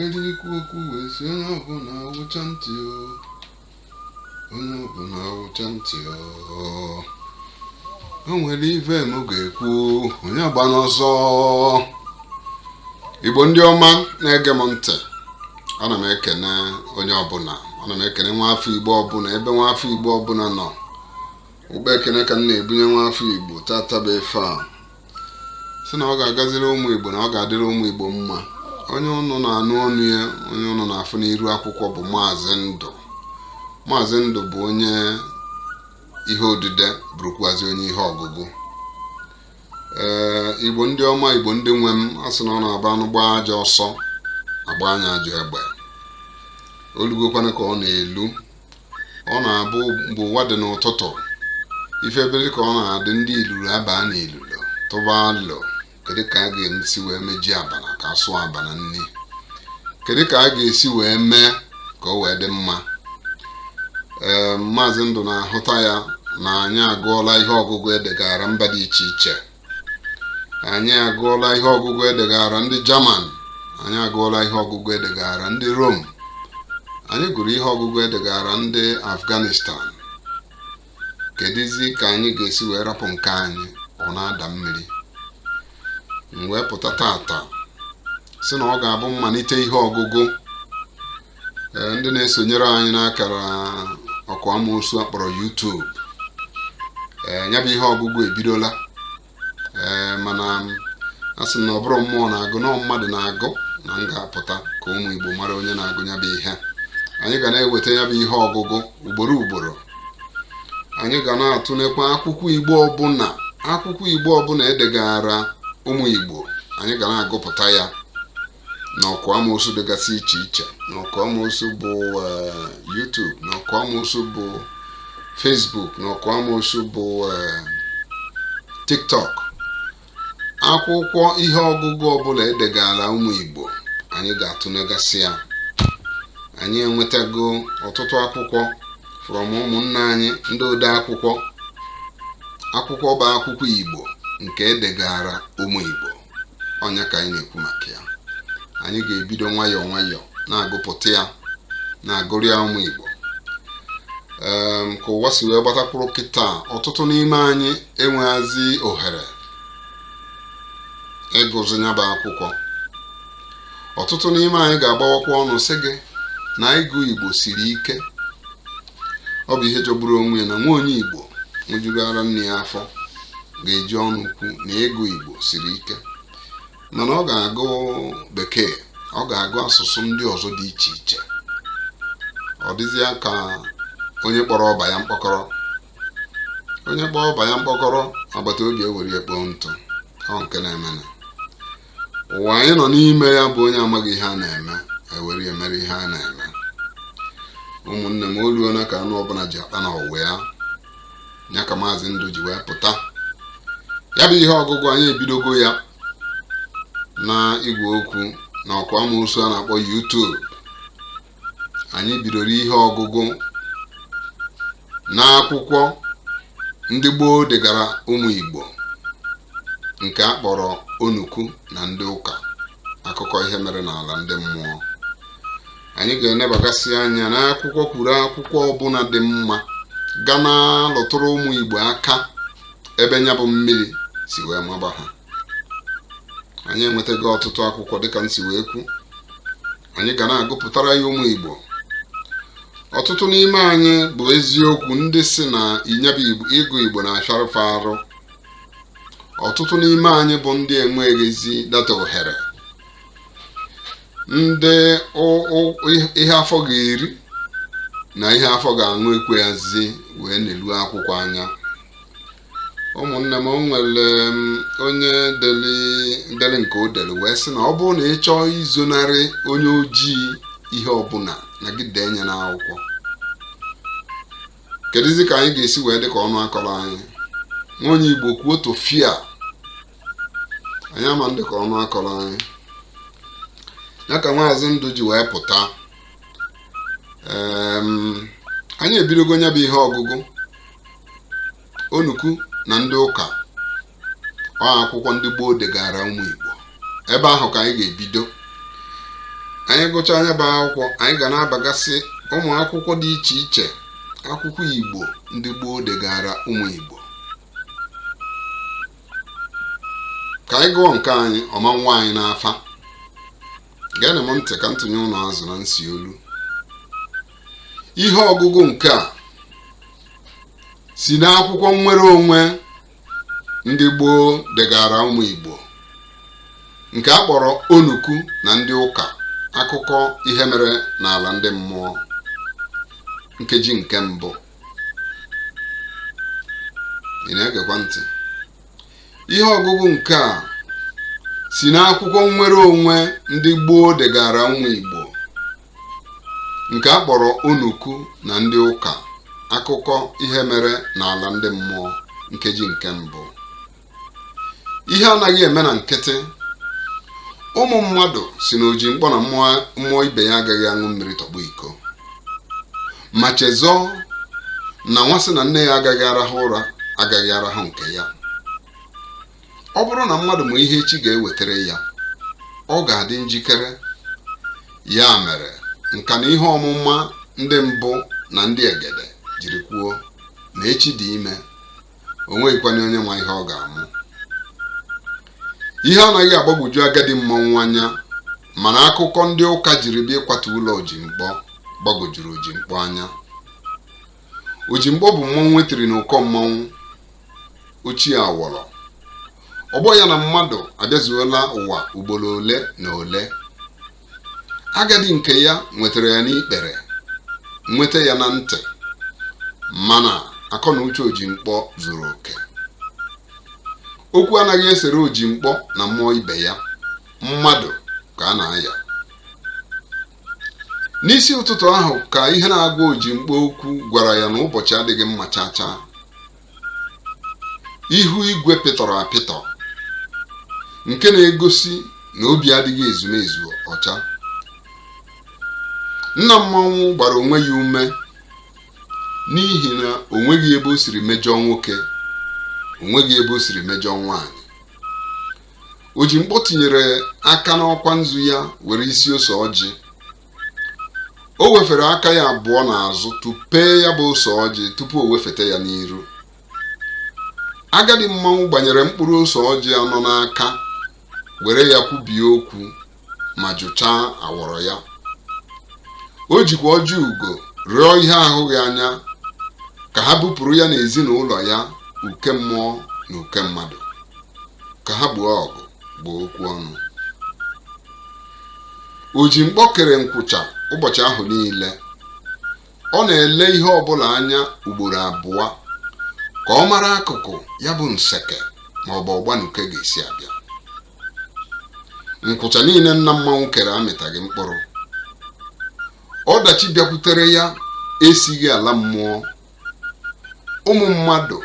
Ikwu okwu wee sị onye ọbụla wụcha ntị o, onye ọbụla wụcha ntị o. O nwere ife m ga-ekwu, onye agba n'ọsọ. Igbo ndị ọma na-ege m ntị, ana m ekene onye ọbụla, ana m ekene nwaafọ Igbo ọbụla, ebe nwaafọ Igbo ọbụla nọ. Ụkpa ekene ka m na-ebunye nwaafọ Igbo tata bụ ife a sị na ọ ga-agaziri ụmụ Igbo, na ọ ga-adịrị ụmụ Igbo mma. Onye ụnụ na-anụ ọnụ ya, onye ụnụ na-afụ n'iru akwụkwọ bụ Maazị Ndụ. Maazị Ndụ bụ onye ihe odide, bụrụkwazị onye ihe ọgụgụ. Ee, Igbo ndị ọma, Igbo ndị nwe m, a sị na ọ na-agba anụ gbaa ajọ ọsọ, agba anya ajọ egbe. Olugokwana ka ọ na-elu, ọ na-abụ mgbe ụwa dị n'ụtụtụ, ife ebe ka ọ na-adị ndị ilulu abaa na ilulo tụba alụ. Kedu ka a ga-esi wee meji abana ka a sụọ abana nni? Kedu ka a ga-esi wee mee ka o wee dị mma? Ee, Maazị Ndụ na-ahụta ya na anyị agụọla ihe ọgụgụ edegara mba dị iche iche. Anyị agụọla ihe ọgụgụ edegara ndị German, anyị agụọla ihe ọgụgụ edegara ndị Rome, anyị gụrụ ihe ọgụgụ edegara ndị Afghanistan. Kedụzi ka anyị ga-esi wee rapụ nke anyị ọ na-ada mmiri? M wee pụta tata sị na ọ ga-abụ mmalite ihe ọgụgụ. Ee, ndị na-esonyere anyị n'akara ọkụ amoosu akpọrọ YouTube, ee, ya bụ ihe ọgụgụ ebidola. Ee, mana a sị na ọ bụrụ mmụọ na-agụ nọọ mmadụ na-agụ, na m ga-apụta ka ụmụ Igbo mara onye na-agụ ya bụ ihe. Anyị ga na-eweta ya bụ ihe ọgụgụ ugboro ugboro. Anyị ga na-atụnekwa akwụkwọ Igbo ọbụla, akwụkwọ Igbo ọbụla edegara ụmụ Igbo, anyị ga na-agụpụta ya n'ọkụ amoosu dịgasị iche iche, n'ọkụ amoosu bụ YouTube, n'ọkụ amoosu bụ Facebook, n'ọkụ amoosu bụ TikTok. Akwụkwọ ihe ọgụgụ ọbụla edegara ụmụ Igbo, anyị ga-atụnegasị ya. Anyị enwetago ọtụtụ akwụkwọ from ụmụnna anyị ndị ode akwụkwọ. Akwụkwọ bụ akwụkwọ Igbo nke edegara ụmụ Igbo, ọnya ka anyị na-ekwu maka ya. Anyị ga-ebido nwayọọ nwayọọ na-agụpụta ya, na-agụrụ ya ụmụ Igbo. Ee, ka ụwa si wee gbatakwuru kịta, ọtụtụ n'ime anyị enweghịzi ohere ịgụzi ya bụ akwụkwọ. Ọtụtụ n'ime anyị ga-agbawakwa ọnụ sị gị na ịgụ Igbo siri ike. Ọ bụ ihe jọgburu onwe ya na nwa onye Igbo ṅụjuru ara nne ya afọ ga-eji ọnụ kwu na ịgụ Igbo siri ike, mana ọ ga-agụ Bekee, ọ ga-agụ asụsụ ndị ọzọ dị iche iche. Ọ dịzịa ka onye kpọrọ ọba ya mkpọkọrọ. Onye kpọọ ọba ya mkpọkọrọ, agbata obi ewere ya kpọọ ntụ. Ọ nke na-emena ụwa anyị nọ n'ime ya bụ onye amaghị ihe a na-eme ewere ya mere ihe a na-eme. Ụmụnne m, oluona ka anụ ọbụla ji akpa na ọwụ ya, ya ka Maazị Ndụ ji wee pụta. Ya bụ ihe ọgụgụ anyị ebidogo ya na igwe okwu na ọkụ amoosu a na-akpọ YouTube. Anyị bidoro ihe ọgụgụ n'akwụkwọ ndị gboo degara ụmụ Igbo nke a kpọrọ Onuku na ndị ụka, akụkọ ihe mere n'ala ndị mmụọ. Anyị ga-enebagasị anya n'akwụkwọ kwuru akwụkwọ ọbụla dị mma ga na-alụtụrụ ụmụ Igbo aka ebe nya bụ mmiri si wee maba ha. Anyị enwetago ọtụtụ akwụkwọ dịka m si wee kwu. Anyị ga na-agụpụtara ya ụmụ Igbo. Ọtụtụ n'ime anyị bụ eziokwu ndị si na ịnyabụ ịgụ Igbo na-afịarụfe arụ. Ọtụtụ n'ime anyị bụ ndị enweghịzi data ohere, ndị ihe afọ ga-eri na ihe afọ ga-aṅụ ekweghịzi wee na-elu akwụkwọ anya. Ụmụnne m, o nwere onye deli nke o deli wee sị na ọ bụrụ na ị chọọ izonarị onye ojii ihe ọbụla, na gị dee nye n'akwụkwọ. Kedụzi ka anyị ga-esi wee dị ka ọnụ akọrọ anyị? Nwa onye Igbo kwuo tofia, anyị ama ndị ka ọnụ akọrọ anyị. Ya ka Maazị Ndụ ji wee pụta. Anyị ebidogo ya bụ ihe ọgụgụ Onuku na ndị ụka, ọ akwụkwọ ndị gboo degara ụmụ Igbo. Ebe ahụ ka anyị ga-ebido. Anyị gụchaa nya bụ akwụkwọ, anyị ga na-abagasị ụmụ akwụkwọ dị iche iche, akwụkwọ Igbo ndị gboo degara ụmụ Igbo. Ka anyị gụọ nke anyị ọma nwa anyị n'afa. Geenụ m ntị ka m tụnye ụnụ azụ na nsi olu. Ihe ọgụgụ nke a si n'akwụkwọ nnwere onwe ndị gboo degara ụmụ Igbo nke a kpọrọ Onuku na ndị ụka, akụkọ ihe mere n'ala ndị mmụọ, nkeji nke mbụ. Ị na-egekwa ntị? Ihe ọgụgụ nke a si n'akwụkwọ nnwere onwe ndị gboo degara ụmụ Igbo nke a kpọrọ Onuku na ndị ụka, akụkọ ihe mere n'ala ndị mmụọ, nkeji nke mbụ. Ihe anaghị eme na nkịtị. Ụmụ mmadụ sị na oji mkpọ na mmụọ ibe ya agaghị aṅụ mmiri tọgbọ iko, ma chezọọ na nwa sị na nne ya agaghị arahụ ụra agaghị arahụ nke ya. Ọ bụrụ na mmadụ ma ihe echi ga-ewetara ya, ọ ga-adị njikere. Ya mere nka na ihe ọmụma ndị mbụ na ndị egede jiri kwuo na echi dị ime, o nweghịkwana onye ma ihe ọ ga-amụ. Ihe anaghị agbagwoju agadi mmọnwụ anya, mana akụkọ ndị ụka jiri bịa ịkwatu ụlọ Ojimkpọ gbagwojuru Ojimkpọ anya. Ojimkpọ bụ mmọnwụ e tiri n'ụkọ mmọnwụ ochie awọrọ. Ọgbọ ya na mmadụ abịazuola ụwa ugboro ole na ole. Agadi nke ya nwetara ya n'ikpere, nweta ya na ntị, mana akọ na uche Ojimkpọ zuru oke. Okwu anaghị esere Ojimkpọ na mmụọ ibe ya, mmadụ ka a na-aya. N'isi ụtụtụ ahụ ka ihe na-agwa Ojimkpọ okwu gwara ya na ụbọchị adịghị mma chaa chaa. Ihu igwe pịtọrọ apịtọ nke na-egosi na obi adịghị ezumezu ọcha. Nna mmanwụ gbara onwe ya ume n'ihi na o nweghị ebe o siri mejọọ nwoke, o nweghị ebe o siri mejọọ nwaanyị. Ojimkpọ tinyere aka n'ọkwa nzu ya were isi ose ọjị. O wefere aka ya abụọ n'azụ tụpee ya bụ ose ọjị tupu o wefete ya n'iru. Agadi mmanwụ gbanyere mkpụrụ ose ọjị anọ n'aka were ya kwubie okwu ma jụchaa awọrọ ya. O jikwa ọjị ugo rịọ ihe ahụghị anya ka ha bupụrụ ya na ezinụlọ ya uke mmụọ na uke mmadụ, ka ha gboo ọgụ gboo okwu ọnụ. Ojimkpọ kere nkwụcha ụbọchị ahụ niile. Ọ na-ele ihe ọbụla anya ugboro abụọ ka ọ mara akụkụ ya bụ nseke ma ọ bụ ọgbanuke ga-esi abịa. Nkwụcha niile nna mmanwụ kere amịtaghị mkpụrụ. Ọdachi bịakwutere ya esighị ala mmụọ. Ụmụ mmadụ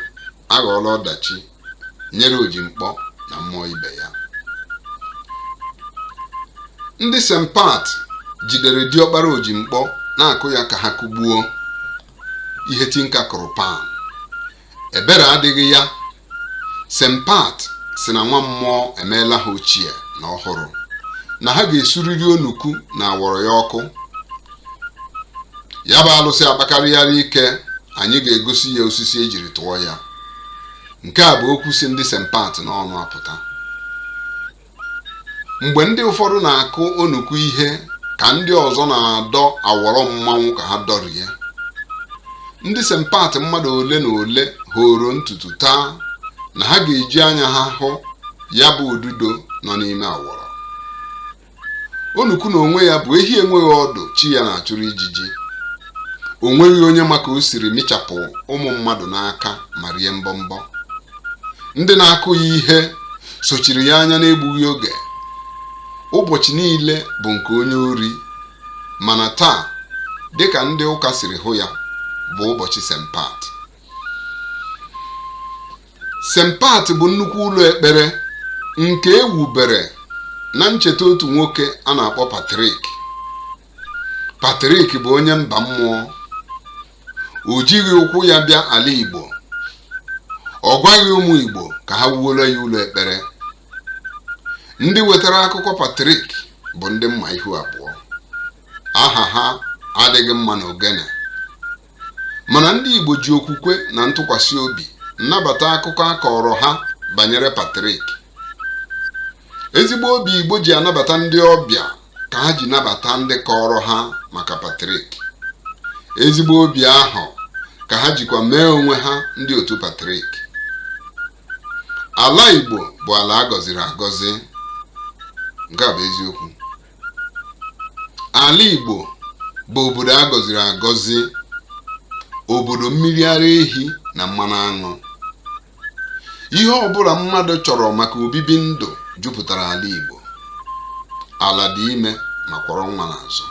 aghọọla ọdachi nyere Ojimkpọ na mmụọ ibe ya. Ndị St. Pat jidere diọkpara Ojimkpọ na-akụ ya ka ha kụgbuo. Ihe tinka kụrụ pan. Ebere adịghị ya. St. Pat sị na nwa mmụọ emeela ha ochie na ọhụrụ, na ha ga-esuriri onuku na awọrọ ya ọkụ. Ya bụ alụsị akpakarịala ike, anyị ga-egosi ya osisi ejiri tụọ ya. Nke a bụ okwu si ndị St. Pat n'ọnụ apụta. Mgbe ndị ụfọdụ na-akụ onuku ihe ka ndị ọzọ na-adọ awọrọ mmanwụ ka ha dọrie. Ndị St. Pat mmadụ ole na ole horo ntutu taa na ha ga-eji anya ha hụ ya bụ ududo nọ n'ime awọrọ. Onuku na onwe ya bụ ehi enweghị ọdụ chi ya na-achụrụ ijiji. O nweghị onye ma ka o siri mịchapụ ụmụ mmadụ n'aka ma rie mbọmbọ. Ndị na-akụ ya ihe sochiri ya anya n'egbughị oge. Ụbọchị niile bụ nke onye ori, mana taa, dịka ndị ụka siri hụ ya, bụ ụbọchị St. Pat. St. Pat bụ nnukwu ụlọ ekpere nke e wubere na ncheta otu nwoke a na-akpọ Patrick. Patrick bụ onye mba mmụọ. O jighị ụkwụ ya bịa ala Igbo. Ọ gwaghị ụmụ Igbo ka ha wuola ya ụlọ ekpere. Ndị wetara akụkọ Patrick bụ ndị mma ihu abụọ. Aha ha adịghị mma n'ogene. Mana ndị Igbo ji okwukwe na ntụkwasị obi nabata akụkọ a kọrọ ha banyere Patrik. Ezigbo obi Igbo ji anabata ndị ọbịa ka ha ji nabata ndị kọrọ ha maka Patrik. Ezigbo obi ahụ ka ha jikwa mee onwe ha ndị otu Patrik. Ala Igbo bụ ala a gọziri agọzi. Nke a bụ eziokwu. Ala Igbo bụ obodo a gọziri agọzi, obodo mmiri ara ehi na mmanụ aṅụ. Ihe ọbụla mmadụ chọrọ maka obibi ndụ jupụtara ala Igbo. Ala dị ime ma kwọrọ nwa n'azụ.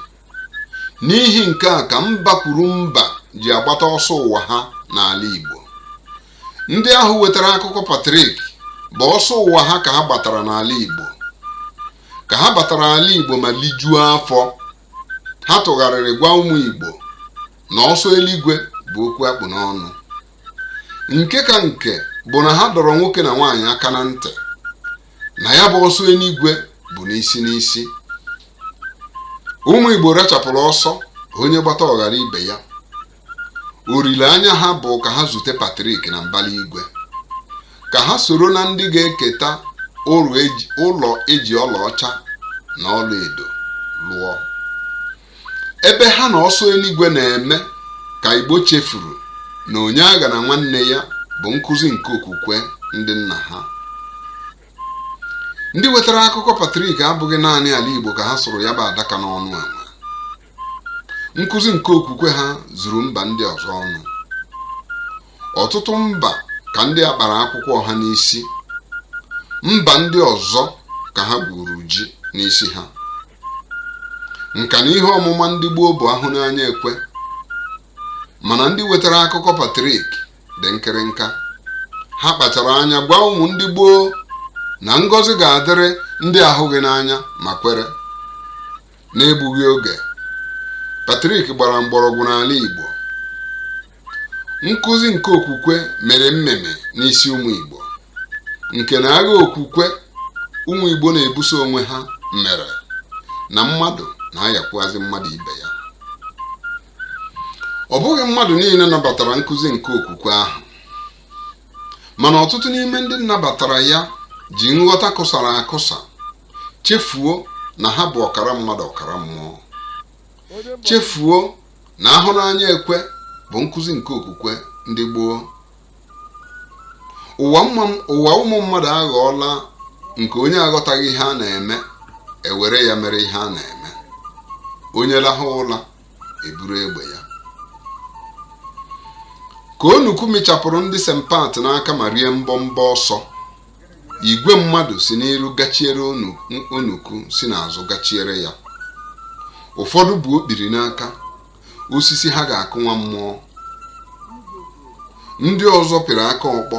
N'ihi nke a ka mba kwuru mba ji agbata ọsọ ụwa ha n'ala Igbo. Ndị ahụ wetara akụkọ Patrik bụ ọsọ ụwa ha ka ha gbatara n'ala Igbo. Ka ha batara ala Igbo ma lijuo afọ, ha tụgharịrị gwa ụmụ Igbo na ọsọ eluigwe bụ okwu a kpụ n'ọnụ. Nke ka nke bụ na ha dọrọ nwoke na nwaanyị aka na ntị na ya bụ ọsọ eluigwe bụ n'isi n'isi. Ụmụ Igbo rachapụrụ ọsọ onye gbata ọ ghara ibe ya. Olileanya ha bụ ka ha zute Patrik na mbara igwe, ka ha soro na ndị ga-eketa ụlọ eji ọlaọcha na ọlaedo lụọ. Ebe ha na ọsọ eluigwe na-eme ka Igbo chefuru na onye aghana nwanne ya bụ nkụzi nke okwukwe ndị nna ha. Ndị wetara akụkọ Patrik abụghị naanị ala Igbo ka ha sụrụ ya bụ adaka n'ọnụ enwe. Nkụzi nke okwukwe ha zuru mba ndị ọzọ ọnụ. Ọtụtụ mba ka ndị a kpara akwụkwọ ha n'isi, mba ndị ọzọ ka ha gwuru ji n'isi ha. Nka na ihe ọmụma ndị gboo bụ ahụ n'anya ekwe, mana ndị wetara akụkọ Patrik dị nkịrịnka. Ha kpachara anya gwa ụmụ ndị gboo na ngọzi ga-adịrị ndị ahụghị n'anya ma kwere. N'egbughị oge, Patrik gbara mgbọrọgwụ n'ala Igbo. Nkụzi nke okwukwe mere mmemme n'isi ụmụ Igbo, nke na agha okwukwe ụmụ Igbo na-ebuso onwe ha mere na mmadụ na-ayakwuazị mmadụ ibe ya. Ọ bụghị mmadụ niile nabatara nkụzi nke okwukwe ahụ, mana ọtụtụ n'ime ndị nabatara ya ji nghọta kụsara akụsa chefuo na ha bụ ọkara mmadụ ọkara mmụọ, chefuo na ahụ n'anya ekwe bụ nkụzi nke okwukwe ndị gboo. Ụwa ụmụ mmadụ aghọọla nke onye aghọtaghị ihe a na-eme ewere ya mere ihe a na-eme. Onye lahụ ụla eburu egbe ya. Ka onukwu mịchapụrụ ndị St. Pat n'aka ma rie mbọmbọ ọsọ, igwe mmadụ si n'iru gachiere onukwu, si n'azụ gachiere ya. Ụfọdụ bu okpiri n'aka, osisi ha ga-akụ nwa mmụọ. Ndị ọzọ pịrị aka ọkpọ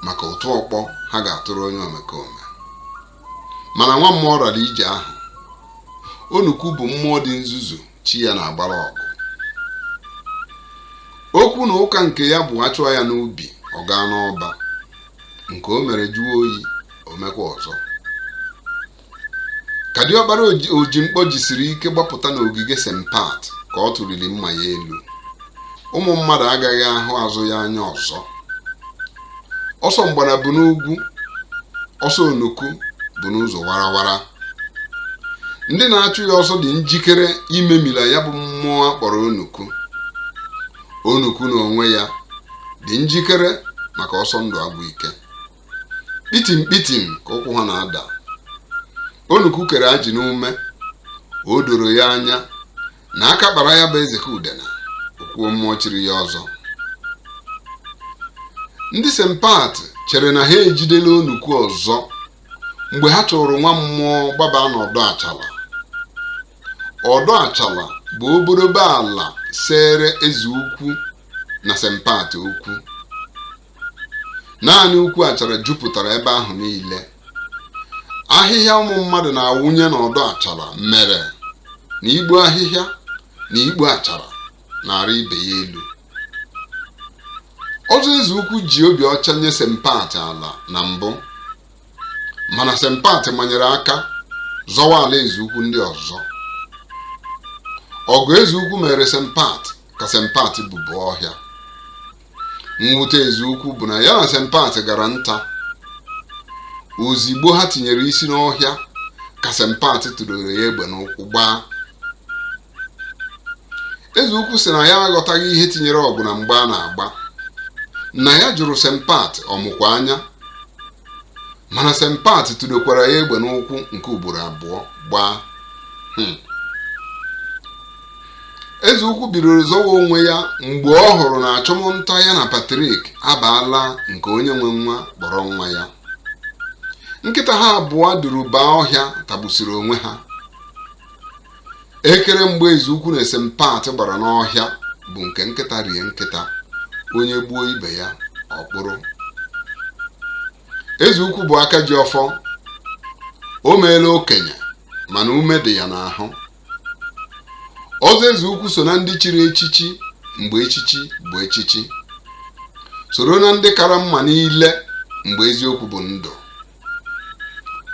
maka ụtụ ọkpọ ha ga-atụrụ onye omekome. Mana nwa mmụọ rara ije ahụ. Onukwu bụ mmụọ dị nzuzu chi ya na-agbara ọgụ. Okwu na ụka nke ya bụ achụọ ya n'ubi ọ gaa n'ọba. Nke o mere jụọ oyi, o mekwa ọzọ. Ka diọkpara Ojimkpọ jisiri ike gbapụta n'ogige St. Pat ka ọ tụliri mma ya elu. Ụmụ mmadụ agaghị ahụ azụ ya anya ọzọ. Ọsọ mgbada bụ n'ugwu, ọsọ onukwu bụ n'ụzọ warawara. Ndị na-achụ ya ọsọ dị njikere imemila ya bụ mmụọ a kpọrọ onukwu. Onukwu n'onwe ya dị njikere maka ọsọ ndụ agwụ ike. Kpitim kpitim ka ụkwụ ha na-ada. Onukwu kere ajị n'ume. O doro ya anya na aka kpara ya bụ Ezeka Udene, o kwuo mmụọ chiri ya ọzọ. Ndị St. Pat chere na ha ejidela onukwu ọzọ mgbe ha chụrụ nwa mmụọ gbaba n'ọdọ achala. Ọdọ achala bụ obodobo ala sere eze ukwu na St. Pat okwu. Naanị ukwu achara jupụtara ebe ahụ niile. Ahịhịa ụmụ mmadụ na-awụnye n'ọdọ achara mere na igbo ahịhịa na ikpo achara na-arị ibe ya elu. Ọzọ eze ukwu ji obi ọcha nye St. Pat ala na mbụ, mana St. Pat manyere aka zọwa ala eze ukwu ndị ọzọ. Ọgụ Eze Ukwu mere Sempat ka Sempat bubu ọhịa. Mwute Eze Ukwu bụ na ya na Sempat gara nta. Ozigbo ha tinyere isi n'ọhịa ka Sempat tụdoro ya egbe n'ụkwụ gbaa. Eze Ukwu sị na ya aghọtaghị ihe tinyere ọgụ na mgba a na-agba, na ya jụrụ Sempat ọ mụkwa anya, mana Sempat tụdokwara ya egbe n'ụkwụ nke ugboro abụọ gbaa. Eze Ukwu bidoro zọwa onwe ya mgbe ọ hụrụ na achụmnta ya na Patrik abaala nke onye nwe nwa kpọrọ nwa ya. Nkịta ha abụọ duru baa ọhịa tagbusiri onwe ha. Ekere mgbe Eze Ukwu na Sempat gbara n'ọhịa bụ nke nkịta rie nkịta, onye gbuo ibe ya ọ kpụrụ. Eze Ukwu bụ aka ji ọfọ. O meela okenye, mana ume dị ya n'ahụ. Ọzọ Eze Ukwu so na ndị chiri echichi mgbe echichi bụ echichi, soro na ndị kara mma niile mgbe eziokwu bụ ndụ.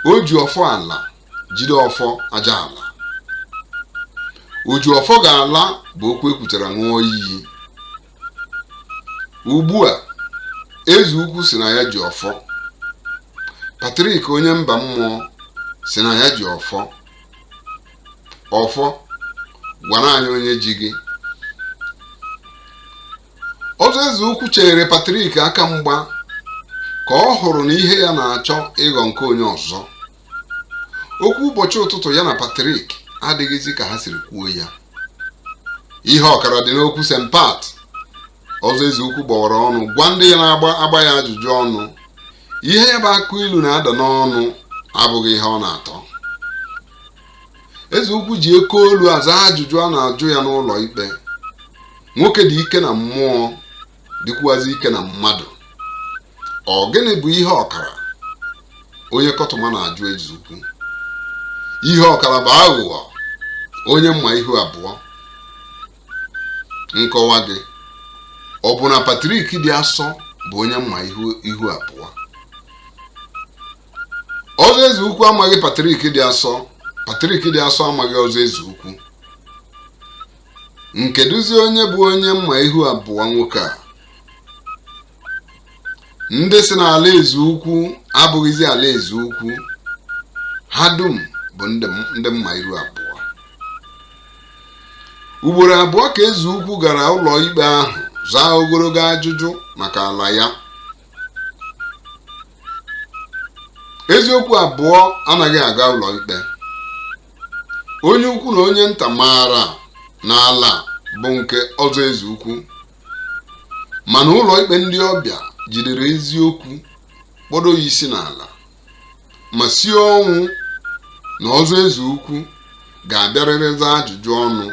O ji ọfọ ala jide ọfọ aja ala. Oji ọfọ ga-ala bụ okwu ekwutara ṅụọ iyi. Ugbu a Eze Ukwu si na ya ji ọfọ, Patrik onye mba mmụọ si na ya ji ọfọ. Ọfọ gwara anyị onye ji gị. Ọzọ Eze Ukwu chere Patrik aka mgba ka ọ hụrụ na ihe ya na-achọ ịghọ nke onye ọzọ. Okwu ụbọchị ụtụtụ ya na Patrik adịghịzi ka ha siri kwuo ya. Ihe ọkara dị n'okwu Sempat. Ọzọ Eze Ukwu gbawara ọnụ gwa ndị ya na-agba agba ya ajụjụ ọnụ. Ihe ya bụ akụ ilu na-ada n'ọnụ abụghị ihe ọ na-atọ. Eze Ukwu ji eke olu aza ajụjụ a na-ajụ ya n'ụlọ ikpe. Nwoke dị ike na mmụọ, dịkwuazị ike na mmadụ. Ọ gịnị bụ ihe ọkara? Onye kọtụma na-ajụ Eze Ukwu. Ihe ọkara bụ aghụghọ, onye mma ihu abụọ. Nkọwa gị ọ bụ na Patrik dị asọ bụ onye mma ihu abụọ? Ọzọ Eze Ukwu amaghị Patrik dị asọ, Patrik dị asọ amaghị Ọzọ Eze Ukwu. Nkeduzi onye bụ onye mma ihu abụọ nwoke a? Ndị si n'ala Eze Ukwu abụghịzi ala Eze Ukwu, ha dum bụ ndị mma ihu abụọ. Ugboro abụọ ka Eze Ukwu gara ụlọ ikpe ahụ zaa ogologo ajụjụ maka ala ya. Eziokwu abụọ anaghị aga ụlọ ikpe. Onye ukwu na onye nta maara na ala bụ nke Ọzọ Eze Ukwu, mana ụlọ ikpe ndị ọbịa jidere eziokwu kpọdo ya isi n'ala ma sie ọnwụ na Ọzọ Eze Ukwu ga-abịarịrị zaa ajụjụ ọnụ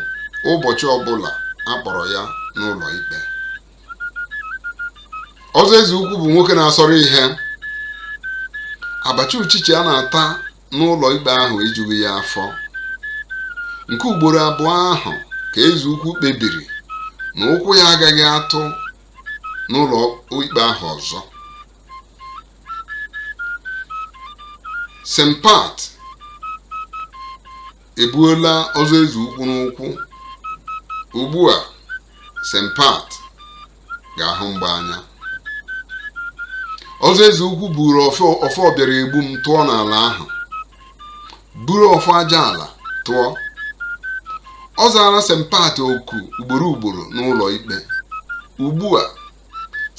ụbọchị ọbụla a kpọrọ ya n'ụlọ ikpe. Ọzọ Eze Ukwu bụ nwoke na-asọrọ ihe. Abacha uchichi a na-ata n'ụlọ ikpe ahụ ejughị ya afọ. Nke ugboro abụọ ahụ ka Eze Ukwu kpebiri na ụkwụ ya agaghị atụ n'ụlọ ikpe ahụ ọzọ. Sempat ebuola Ọzọ Eze Ukwu n'ụkwụ. Ugbu a Sempat ga-ahụ mgba anya. Ọzọ Eze Ukwu buru ọfọ bịara egbu m tụọ n'ala ahụ, buru ọfọ aja ala tụọ. Ọ zara Sempat oku ugboro ugboro n'ụlọ ikpe. Ugbu a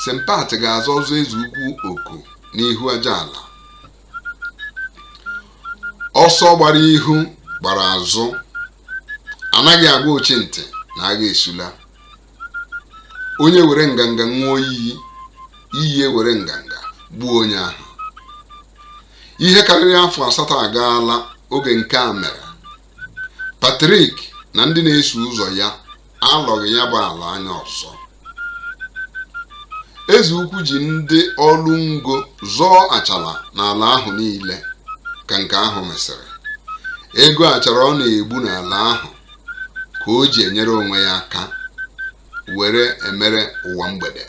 Sempat ga-aza Ọzọ Eze Ukwu oku n'ihu aja ala. Ọsọ gbara ihu gbara azụ, anaghị agwa ochintị na agha esula. Onye were nganga ṅụọ iyi, iyi ewere nganga gbuo onye ahụ. Ihe karịrị afọ 8 agaala oge nke a mere. Patrik na ndị na-eso ụzọ ya alọghị ya bụ ala anya ọzọ. Eze Ukwu ji ndị ọlụ ngo zọọ achala n'ala ahụ niile ka nke ahụ mesịrị. Ego achara ọ na-egbu n'ala ahụ ka o ji enyere onwe ya aka were emere ụwa mgbede.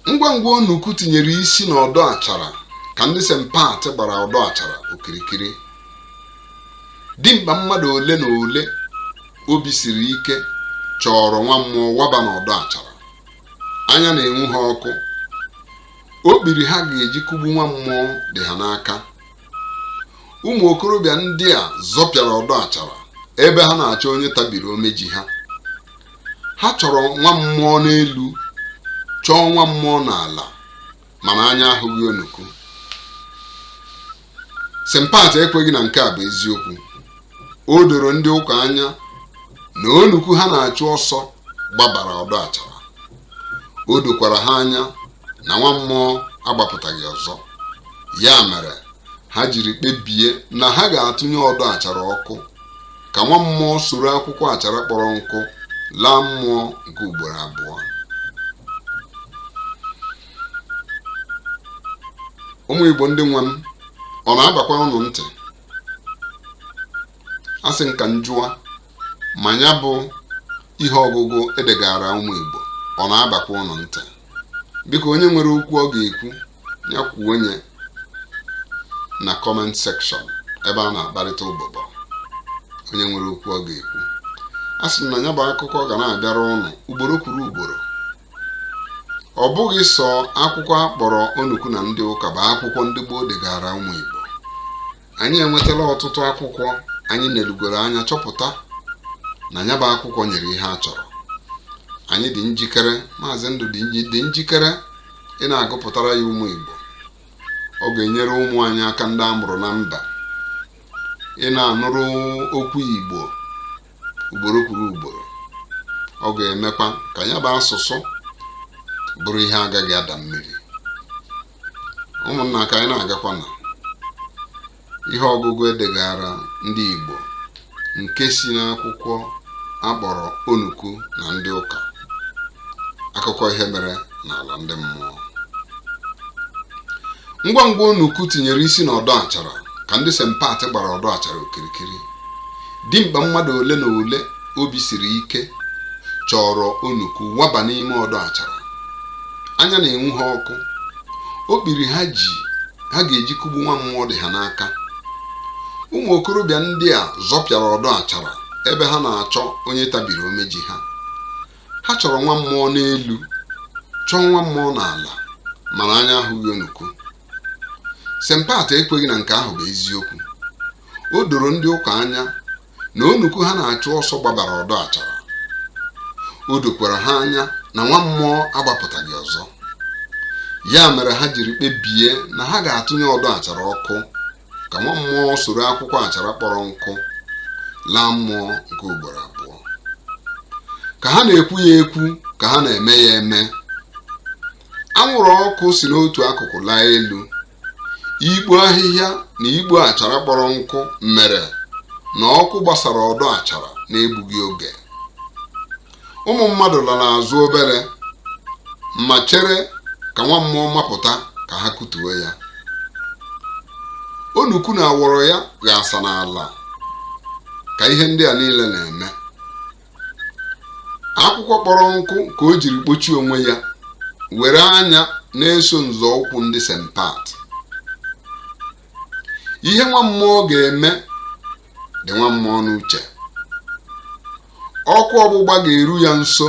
Ngwa ngwa Onuku tinyere isi n'ọdọ achara ka ndị Sempat gbara ọdọ achara okirikiri. Dimkpa mmadụ ole na ole obi siri ike chọrọ nwa mmụọ waba n'ọdọ achara. Anya na-enwu ha ọkụ. Okpiri ha ga-eji kụgbu nwa mmụọ dị ha n'aka. Ụmụ okorobịa ndị a zọpịara ọdọ achara ebe ha na-achọ onye tabiri omeji ha. Ha chọrọ nwa mmụọ n'elu, chọọ nwa mmụọ n'ala, mana anya ahụghị onuku. St. Pat ekweghị na nke a bụ eziokwu. O doro ndị ụka anya na onuku ha na-achụ ọsọ gbabara ọdọ achara. O dokwara ha anya na nwa mmụọ agbapụtaghị ọzọ. Ya mere ha jiri kpebie na ha ga-atụnye ọdọ achara ọkụ ka nwa mmụọ soro akwụkwọ achara kpọrọ nkụ laa mmụọ nke ugboro abụọ. Ụmụ Igbo ndị nwe m, ọ na-abakwa ụnụ ntị? A sị m ka m jụọ ma ya bụ ihe ọgụgụ edegara ụmụ Igbo ọ na-abakwa ụnụ ntị? Biko, onye nwere okwu ọ ga-ekwu, ya kwuo onye na comment section ebe a na-akparịta ụbụbọ. Onye nwere okwu ọ ga-ekwu, a sị m na ya bụ akụkọ ga na-abịara ụnụ ugboro kwuru ugboro. Ọ bụghị sọ akwụkwọ a kpọrọ Onuku na ndị ụka bụ akwụkwọ ndị gboo degara ụmụ Igbo. Anyị enwetala ọtụtụ akwụkwọ anyị nelugoro anya chọpụta na ya bụ akwụkwọ nyere ihe a chọrọ. Anyị dị njikere, Maazị Ndụ dị njikere ị na-agụpụtara ya ụmụ Igbo. Ọ ga-enyere ụmụ anyị aka ndị a mụrụ na mba ị na-anụrụ okwu Igbo ugboro kwuru ugboro. Ọ ga-emekwa ka ya bụ asụsụ bụrụ ihe agaghị ada mmiri. Ụmụnna, ka anyị na-agakwa na ihe ọgụgụ edegara ndị Igbo nke si n'akwụkwọ akpọrọ Onuku na ndị ụka, akụkọ ihe mere n'ala ndị mmụọ. Ngwa ngwa Onuku tinyere isi n'ọdọ achara ka ndị St. Pat gbara ọdọ achara okirikiri. Dimkpa mmadụ ole na ole obi siri ike chọrọ Onuku waba n'ime ọdọ achara. Anya na-enwu ha ọkụ. Okpiri ha ji ha ga-eji kụgbu nwa mmụọ dị ha n'aka. Ụmụ okorobịa ndị a zọpịara ọdọ achara ebe ha na-achọ onye tabiri omeji ha. Ha chọrọ nwa mmụọ n'elu, chọọ nwa mmụọ n'ala, mana anya ahụghị Onuku. St. Pat ekweghị na nke ahụ bụ eziokwu. O doro ndị ụka anya na onuku ha na-achụ ọsọ gbabara ọdọ achara. O dokwara ha anya na nwa mmụọ agbapụtaghị ọzọ. Ya mere ha jiri kpebie na ha ga-atụnye ọdọ achara ọkụ ka nwa mmụọ soro akwụkwọ achara kpọrọ nkụ laa mmụọ nke ugboro abụọ. Ka ha na-ekwu ya ekwu, ka ha na-eme ya eme, anwụrụ ọkụ si n'otu akụkụ laa elu. Ikpo ahịhịa na ikpo achara kpọrọ nkụ mere na ọkụ gbasara ọdọ achara na-egbughị oge. Ụmụ mmadụ lara azụ obere ma chere ka nwa mmụọ mapụta ka ha kutuo ya. Onuku na awọrọ ya ga-asa n'ala ka ihe ndị a niile na-eme. Akwụkwọ kpọrọ nkụ ka o jiri kpochie onwe ya, were anya na-eso nzọụkwụ ndị St. Pat. Ihe nwa mmụọ ga-eme dị nwa mmụọ n'uche. Ọkụ ọgbụgba ga-eru ya nso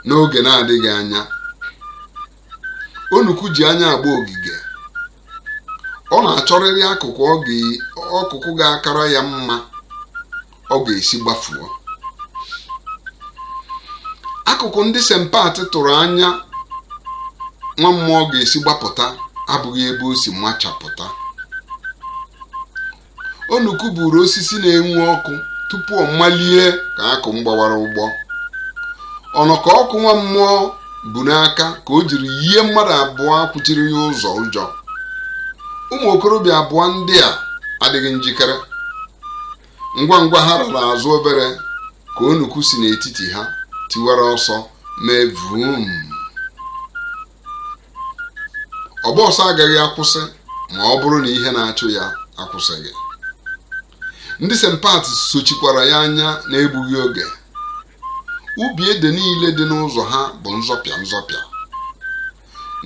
n'oge na-adịghị anya. Onuku ji anya agba ogige. Ọ na-achọrịrị akụkụ ọkụkụ ga-akara ya mma ọ ga-esi gbafuo. Akụkụ ndị St. Pat tụrụ anya nwa mmụọ ga-esi gbapụta abụghị ebe o si machapụta. Onuku buru osisi na-enwu ọkụ tupu ọ malie ka akụ mgbawara ụgbọ. Ọnọkọ ọkụ nwa mmụọ bu n'aka ka o jiri yie mmadụ abụọ kwuchiri ya ụzọ ụjọ. Ụmụ okorobịa abụọ ndị a adịghị njikere. Ngwa ngwa ha rara azụ obere ka Onuku si n'etiti ha tiwara ọsọ mee vum. Ọgba ọsọ agaghị akwụsị ma ọ bụrụ na ihe na-achụ ya akwụsịghị. Ndị St. Pat sochikwara ya anya na-egbughị oge. Ubi ede niile dị n'ụzọ ha bụ nzọpịa nzọpịa.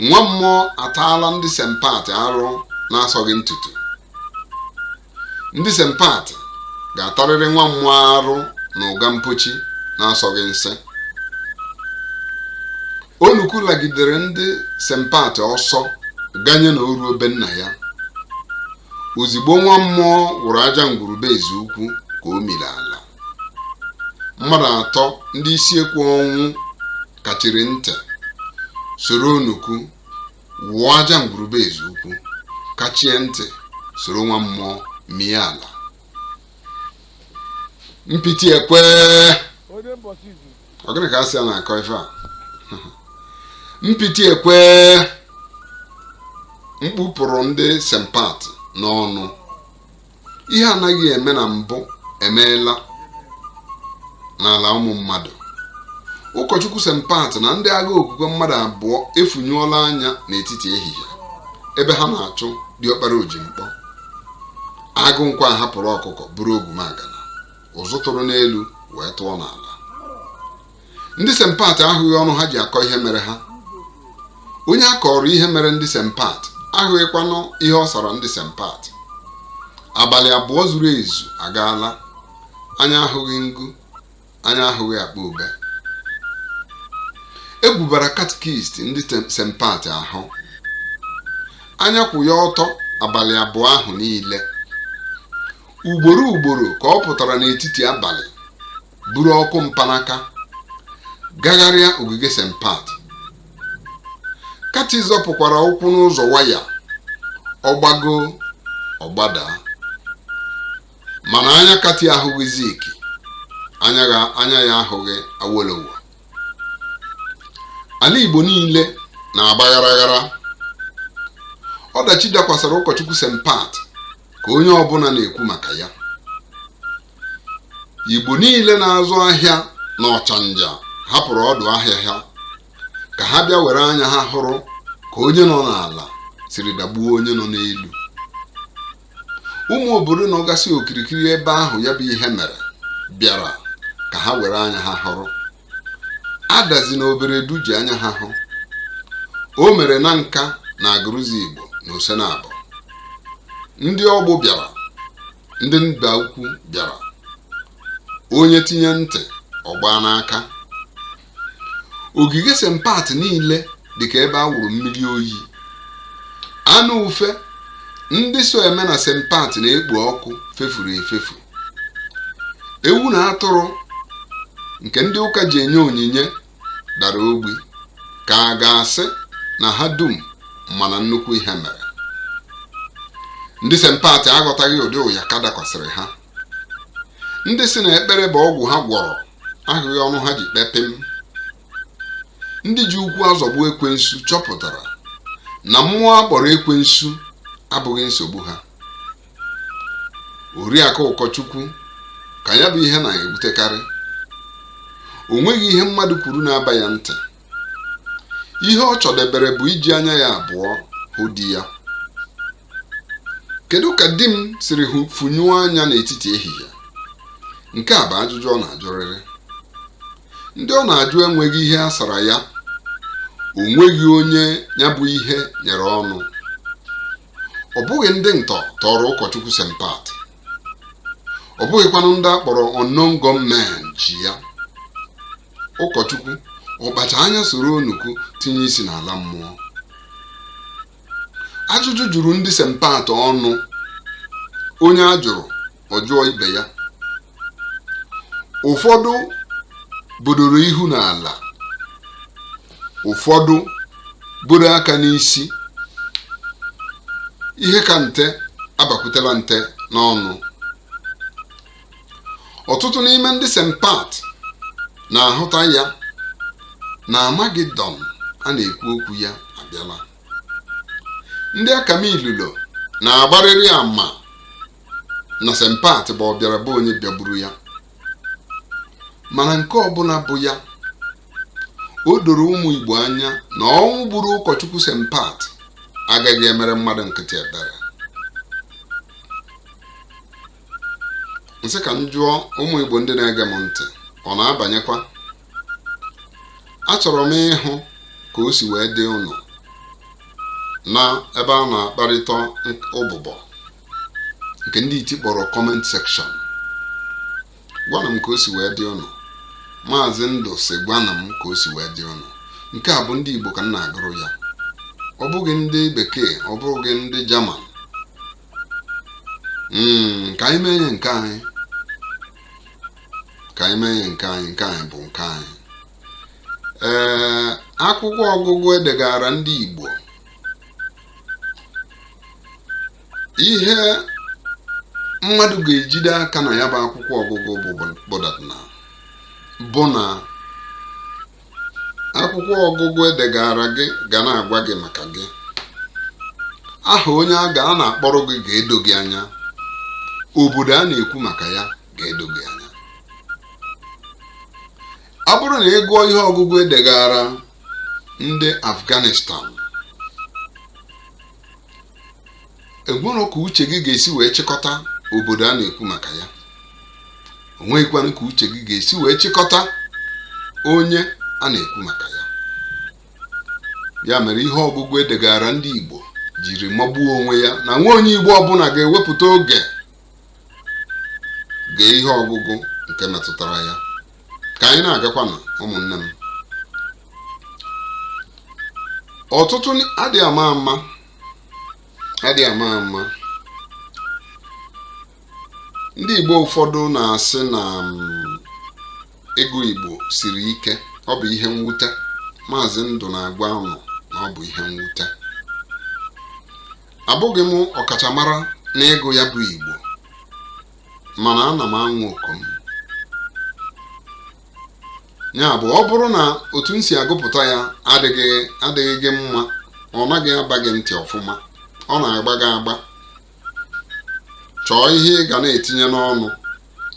Nwa mmụọ ataala ndị St. Pat arụ na-asọghị ntutu. Ndị St. Pat Ga-atarịrị nwa mmụọ arụ na ụga mpochi na-asọghị nsị. Onukwu lagidere ndị Sempat ọsọ ganye na o ruo be nna ya. Ozigbo nwa mmụọ wụrụ aja ngwurube eze ukwu ka o miri ala. Mmadụ atọ ndị isi ekwu ọnwụ kachiri ntị soro Onukwu wụọ aja ngwurube eze ukwu, kachie ntị soro nwa mmụọ mie ala. Mpiti ekwe! Ọ gịnị ka a sị a na-akọ ife a? Mpiti ekwe! Mkpu pụrụ ndị Sempat n'ọnụ. Ihe anaghị eme na mbụ emeela n'ala ụmụ mmadụ. Ụkọchukwu Sempat na ndị agha okwukwe mmadụ abụọ efunyụọla anya n'etiti ehihie ebe ha na-achụ diọkpara ojimkpọ. Agụ nkwa hapụrụ ọkụkọ buru ogwumagana, ụzụ tụrụ n'elu wee tụọ n'ala. Ndị Sempat ahụghị ọnụ ha ji akọ ihe mere ha. Onye a kọrọ ihe mere ndị Sempat ahụghịkwanụ ihe ọ sara ndị Sempat. Abalị abụọ zuru ezu agaala, anya ahụghị ngu, anya ahụghị akpa ube. Egwubara katikist ndị Sempat ahụ. Anya kwụ ya ọtọ abalị abụọ ahụ niile. Ugboro ugboro ka ọ pụtara n'etiti abalị buru ọkụ mpanaka gagharịa ogige Sempat. Kati zọpụkwara ụkwụ n'ụzọ waya, ọ gbago ọ gbadaa, mana anya Kati ahụghị Zik, anya ya ahụghị Awolowo. Ala Igbo niile na-agba gharaghara. Ọdachi dakwasara ụkọchukwu Sempat ka onye ọbụla na-ekwu maka ya. Igbo niile na-azụ ahịa na Ọchanja hapụrụ ọdụ ahịa ha ka ha bịa were anya ha hụrụ ka onye nọ n'ala siri dagbuo onye nọ n'elu. Ụmụ obodo nọgasị okirikiri ebe ahụ ya bụ ihe mere bịara ka ha were anya ha hụrụ. Adazi na Oberedu ji anya ha hụ. O mere na Nka na Agụrụzigbo na Osenabọ. Ndị ọgbụ bịara, ndị mba ukwu bịara. Onye tinye ntị ọ gbaa n'aka. Ogige Sempat niile dị ka ebe a wụrụ mmiri oyi. Anụ ufe ndị so eme na Sempat na-ekpo ọkụ fefuru efefu. Ewu na atụrụ nke ndị ụka ji enye onyinye dara ogbi ka a ga-asị na ha dum mana nnukwu ihe mere. Ndị Sempat aghọtaghị ụdị ụyaka dakwasịrị ha. Ndị sị na ekpere bụ ọgwụ ha gwọrọ ahụghị ọnụ ha ji kpepịm. Ndị ji ụkwụ azọgbu ekwensu chọpụtara na mmụọ a kpọrọ ekwensu abụghị nsogbu ha. Oriakụ ụkọchukwu ka ya bụ ihe na-ewutekarị. O nweghị ihe mmadụ kwuru na-aba ya ntị. Ihe ọ chọdebere bụ iji anya ya abụọ hụ di ya. Kedu ka di m siri hụ funyụọ anya n'etiti ehihie? Nke a bụ ajụjụ ọ na-ajụrịrị. Ndị ọ na-ajụ enweghị ihe a sara ya. O nweghị onye ya bụ ihe nyere ọnụ. Ọ bụghị ndị ntọ tọrọ ụkọchukwu Sempat. Ọ bụghịkwanụ ndị a kpọrọ unknown gunmen ji ya. Ụkọchukwu ọ kpacha anya soro onukwu tinye isi n'ala mmụọ. Ajụjụ juru ndị Sempat ọnụ. Onye a jụrụ ọ jụọ ibe ya. Ụfọdụ budoro ihu n'ala, ụfọdụ buru aka n'isi. Ihe ka nte abakwutela nte n'ọnụ. Ọtụtụ n'ime ndị Sempat na-ahụta ya na Amagedọn a na-ekwu okwu ya abịala. Ndị akamailulo na-agbarịrị ama na Sempat bụ ọbịara be onye bịagburu ya. Mana nke ọbụla bụ ya, o doro ụmụ Igbo anya na ọnwụ gburu ụkọchukwu Sempat agaghị emere mmadụ nkịtị ebere. M sị ka m jụọ ụmụ Igbo ndị na-ege m ntị, ọ na-abanyekwa? Achọrọ m ịhụ ka o si wee dị ụnụ na ebe a na-akparịta ụbụbọ nke ndị iti kpọrọ comment section. Gwanụ m ka o si wee dị ụnụ. Maazị Ndụ sị gwanụ m ka o si wee dị ụnụ. Nke a bụ ndị Igbo ka m na-agụrụ ya, ọ bụghị ndị bekee, ọ bụghị ndị German. Ka anyị mee ya nke anyị, ka anyị mee ya nke anyị. Nke anyị bụ nke anyị. Ee, akwụkwọ ọgụgụ edegara ndị Igbo, ihe mmadụ ga-ejide aka na ya bụ akwụkwọ ọgụgụ bụ na akwụkwọ ọgụgụ edegara gị ga na-agwa gị maka gị. Aha onye a ga a na-akpọrọ gị ga-edo gị anya, obodo a na-ekwu maka ya ga-edo gị anya. Ọ bụrụ na ị gụọ ihe ọgụgụ edegara ndị Afghanistan, enwerọ ka uche gị ga-esi wee chịkọta obodo a na-ekwu maka ya, o nweghịkwanụ ka uche gị ga-esi wee chịkọta onye a na-ekwu maka ya. Ya mere ihe ọgụgụ edegara ndị Igbo jiri magbuo onwe ya na nwa onye Igbo ọbụla ga-ewepụta oge gee ihe ọgụgụ nke metụtara ya. Ka anyị na-agakwanụ, ụmụnne m, ọtụtụ adịghị ama ama, adịghị ama ama. Ndị Igbo ụfọdụ na-asị na ịgụ Igbo siri ike. Ọ bụ ihe mwute. Maazị Ndụ na-agwa ụnụ na ọ bụ ihe mwute. Abụghị m ọkachamara n'ịgụ ya bụ Igbo, mana ana m anwa oku m. Ya bụ, ọ bụrụ na otu m si agụpụta ya adịghị gị mma, ọ naghị aba gị ntị ọfụma, ọ na-agba gị agba, chọọ ihe ị ga na-etinye n'ọnụ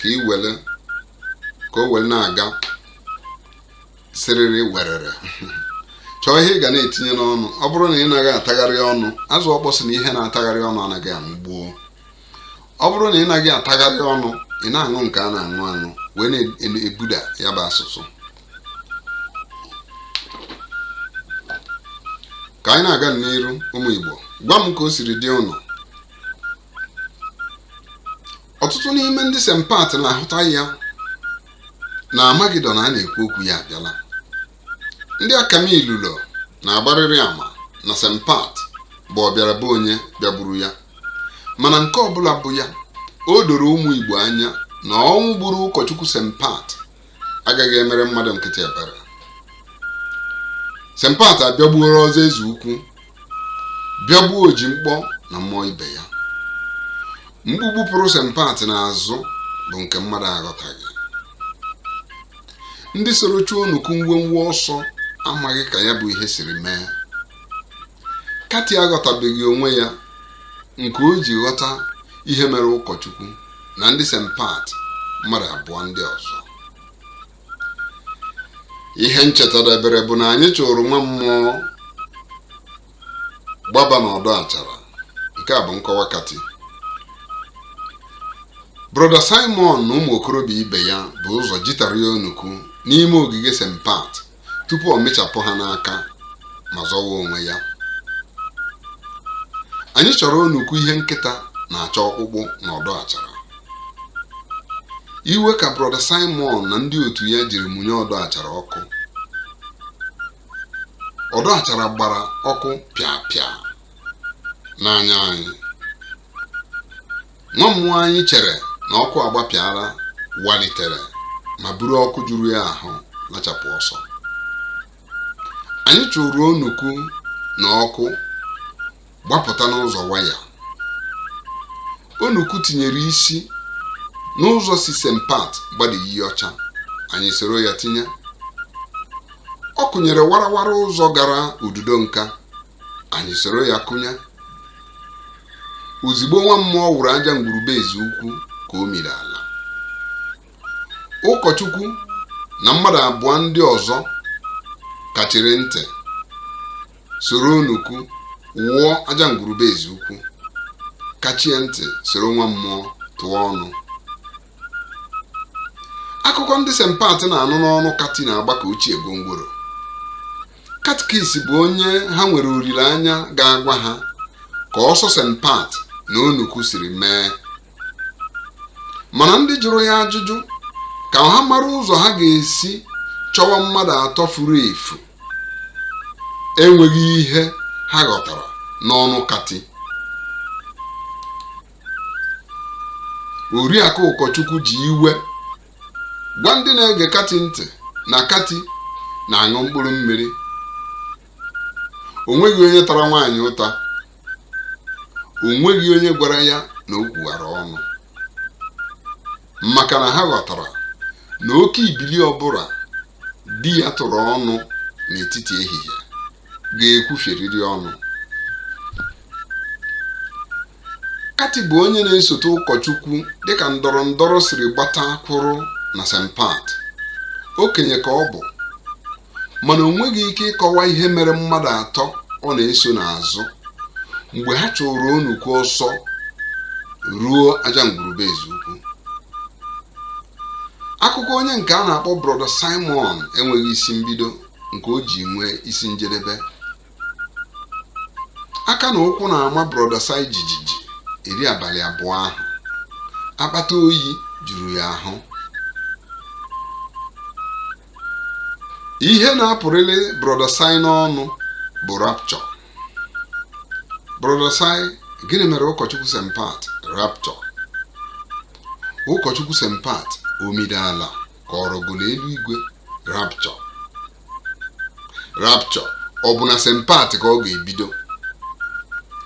ka ị were ka o were na-aga sịrịrị werere. Chọọ ihe ị ga na-etinye n'ọnụ. Ọ bụrụ na ị naghị atagharị ọnụ, azụ ọkpọ sị na ihe na-atagharị ọnụ anaghị anwụ gboo. Ọ bụrụ na ị naghị atagharị ọnụ, ị na-aṅụ nke a na-aṅụ aṅụ wee na-ebuda ya bụ asụsụ. Ka anyị na-aga n'iru, ụmụ Igbo, gwa m ka o siri dị ụnụ. Ọtụtụ n'ime ndị St. Pat na-ahụta ya na Amagidọn a na-ekwu okwu ya abịala. Ndị akamilulo na-agbarịrị ama na St. Pat bụ ọbịara be onye bịagburu ya, mana nke ọbụla bụ ya, o doro ụmụ Igbo anya na ọnwụ gburu ụkọchukwu St. Pat agaghị emere mmadụ nkịtị ebere. St. Pat abịagbuoro ọzọ eze ukwu, bịagbuo oji mkpọ na mmụọ ibe ya. Mgbugbu pụrụ St. Pat n'azụ bụ nke mmadụ aghọtaghị. Ndị soro chụọ onukwu ngwongwo ọsọ amaghị ka ya bụ ihe siri mee. Kati aghọtabeghị onwe ya nke o ji ghọta ihe mere ụkọchukwu na ndị St. Pat mmadụ abụọ ndị ọzọ. Ihe m chetadebere bụ na anyị chụrụ nwa mmụọ gbaba n'ọdọ achara. Nke a bụ nkọwa Kati. Brọda Simon na ụmụ okorobịa ibe ya bụ ụzọ jitara ya onukwu n'ime ogige St. Pat tupu ọ mịchapụ ha n'aka ma zọwa onwe ya. Anyị chọrọ onukwu ihe nkịta na-achọ ọkpụkpụ n'ọdọ achara. Iwe ka Brọda Simon na ndị otu ya jiri mụnye ọdọ achara ọkụ. Ọdọ achara gbara ọkụ pịa pịa n'anya anyị. Nwa mmụọ anyị chere na ọkụ agbapịara walitere ma buru ọkụ juru ya ahụ lachapụ ọsọ. Anyị chụrụ onukwu na ọkụ gbapụta n'ụzọ waya. Onukwu tinyere isi n'ụzọ si St. Pat gbada iyi ọcha, anyị soro ya tinye. Ọ kụnyere warawara ụzọ gara ududo nka, anyị soro ya kụnye. Ozigbo nwa mmụọ wụrụ aja ngwurube eze ukwu ka o miri ala. Ụkọchukwu na mmadụ abụọ ndị ọzọ kachiri ntị soro onukwu wụọ aja ngwurube eze ukwu, kachie ntị soro nwa mmụọ tụọ ọnụ. Akụkọ ndị St. Pat na-anụ n'ọnụ Kati na-agba ka ochie gwongworo. Katikis bụ onye ha nwere olileanya ga-agwa ha ka ọsọ St. Pat na onukwu siri mee, mana ndị jụrụ ya ajụjụ Ka ha mara ụzọ ha ga-esi chọwa mmadụ atọ furu efu enweghị ihe ha ghọtara n'ọnụ Kati. Oriakụ ụkọchukwu ji iwe gwa ndị na-ege Kati ntị na Kati na-aṅụ mkpụrụ mmiri. O nweghị onye tara nwaanyị ụta. O nweghị onye gwara ya na o kwughara ọnụ, maka na ha ghọtara na oke ibili ọbụla di ya tụrụ ọnụ n'etiti ehihie ga-ekwufieriri ọnụ. Kati bụ onye na-esote ụkọchukwu dịka ndọrọ ndọrọ siri gbata kwụrụ na St. Pat. Okenye ka ọ bụ, mana o nweghị ike ịkọwa ihe mere mmadụ atọ ọ na-eso n'azụ mgbe ha chụrụ onukwu ọsọ ruo aja ngwurube Ezeukwu. Akụkọ onye nke a na-akpọ Brọda Simon enweghị isi mbido nke o ji nwee isi njedebe. Aka na ụkwụ na-ama Brọda Sai jijiji eri abalị abụọ ahụ. Akpata oyi juru ya ahụ. Ihe na-apụrịrị Brọda Sai n'ọnụ bụ rapture. Brọda Sai, gịnị mere ụkọchukwu St. Pat? Rapture. Ụkọchukwu St. Pat omide ala ka ọ rọgoro eluigwe? Rapture. Rapture ọ bụ na St. Pat ka ọ ga-ebido?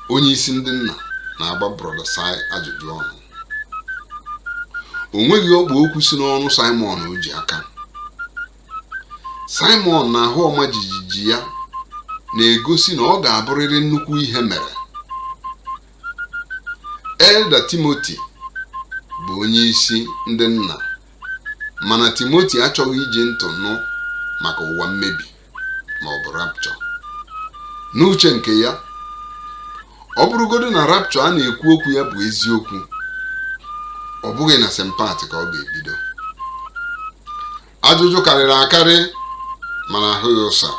Onye isi ndị nna na-agba Brọda Sai ajụjụ ọnụ. O nweghị ọkpụ okwu si n'ọnụ Simon o ji aka. Simon na ahụ ọma jijiji ya na-egosi na ọ ga-abụrịrị nnukwu ihe mere. Elda Timoti bụ onye isi ndị nna, mana Timoti achọghị iji ntụ nụ maka ụwa mmebi ma ọ bụ rapture. N'uche nke ya, ọ bụrụgodu na rapture a na-ekwu okwu ya bụ eziokwu, ọ bụghị na St. Pat ka ọ ga-ebido. Ajụjụ karịrị akarị, mana ahụghị ụsa.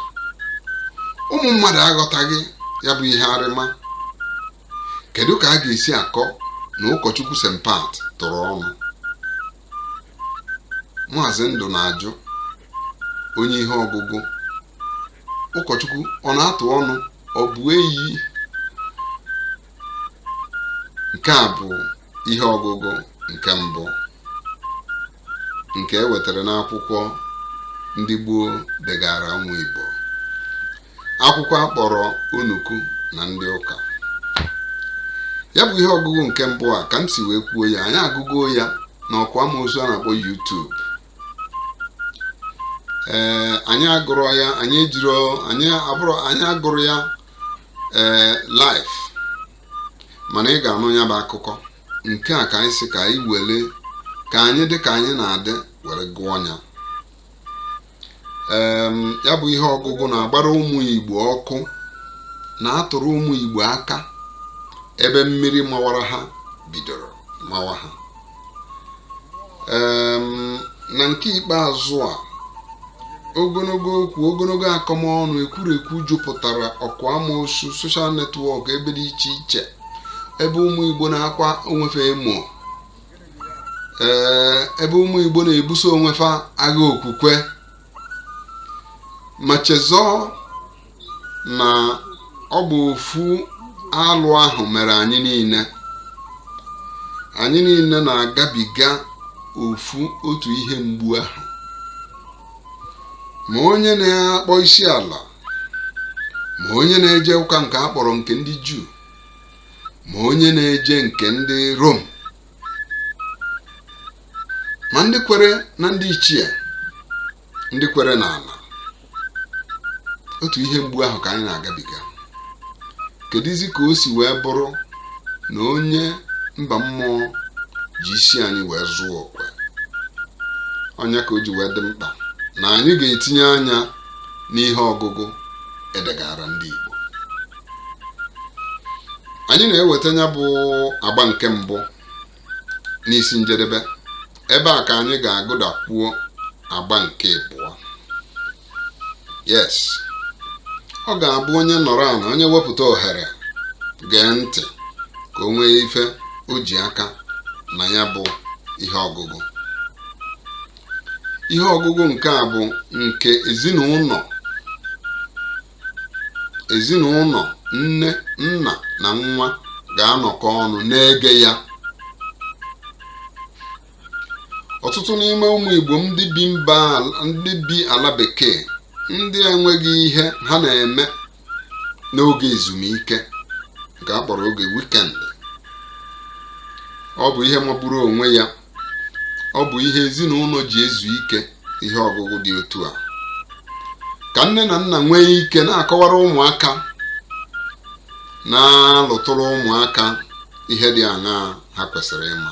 Ụmụ mmadụ aghọtaghị ya bụ ihe arịma. Kedu ka a ga-esi akọ na ụkọchukwu St. Pat tụrụ ọnụ? Maazị Ndụ na-ajụ onye ihe ọgụgụ, ụkọchukwu ọ na-atụ ọnụ ọ bụ eyi? Nke a bụ ihe ọgụgụ nke mbụ nke e wetara n'akwụkwọ ndị gboo degara ụmụ Igbo, akwụkwọ a kpọrọ Onuku na ndị ụka. Ya bụ ihe ọgụgụ nke mbụ a ka m si wee kwuo ya, anyị agụgo ya n'ọkwa amoosu a na-akpọ YouTube. Ee, anyị agụrụ ya, anyị ejiro, anyị abụrụ, anyị agụrụ ya ee live, mana ị ga-anụ ya bụ akụkọ nke a ka anyị si ka anyị were ka anyị dị ka anyị na-adị were gụọ ya. Ya bụ ihe ọgụgụ na-agbara ụmụ Igbo ọkụ, na-atụrụ ụmụ Igbo aka ebe mmiri mawara ha bidoro mawa ha. Na nke ikpeazụ a, ogologo okwu, ogologo akọmọnụ, ekwurekwu jupụtara ọkụ amoosu, social network, ebe dị iche iche, ebe ụmụ Igbo na-akwa onwefe emo, ee, ebe ụmụ Igbo na-ebuso onwefa agha okwukwe, ma chezọọ na ọ bụ ofu alụ ahụ mere anyị niile. Anyị niile na-agabiga ofu otu ihe mgbu ahụ. Ma onye na-akpọ isi ala, ma onye na-eje ụka nke a kpọrọ nke ndị Juu, ma onye na-eje nke ndị Rom, ma ndị kwere na ndị ichie, ndị kwere n'ala, otu ihe mgbu ahụ ka anyị na-agabiga. Kedụzi ka o si wee bụrụ na onye mba mmụọ ji isi anyị wee zụọ okwe? Ọnya ka o ji wee dị mkpa na anyị ga-etinye anya n'ihe ọgụgụ edegara ndị Igbo. Anyị na-eweta ya bụ agba nke mbụ n'isi njedebe. Ebe a ka anyị ga-agụdakwuo agba nke abụọ. Yes, ọ ga-abụ onye nọrọ ala, onye wepụta ohere gee ntị ka o nwee ife o ji aka na ya bụ ihe ọgụgụ. Ihe ọgụgụ nke a bụ nke ezinụlọ, nne, nna na nwa ga-anọkọ ọnụ na-ege ya. Ọtụtụ n'ime ụmụ Igbo ndị bi mba, ndị bi ala bekee, ndị enweghị ihe ha na-eme n'oge ezumike nke a kpọrọ oge weekend, ọ bụ ihe magburu onwe ya. Ọ bụ ihe ezinụlọ ji ezu ike. Ihe ọgụgụ dị otu a ka nne na nna nwee ike na-akọwara ụmụaka, na-alụtụrụ ụmụaka ihe dị aṅaa ha kwesịrị ịma.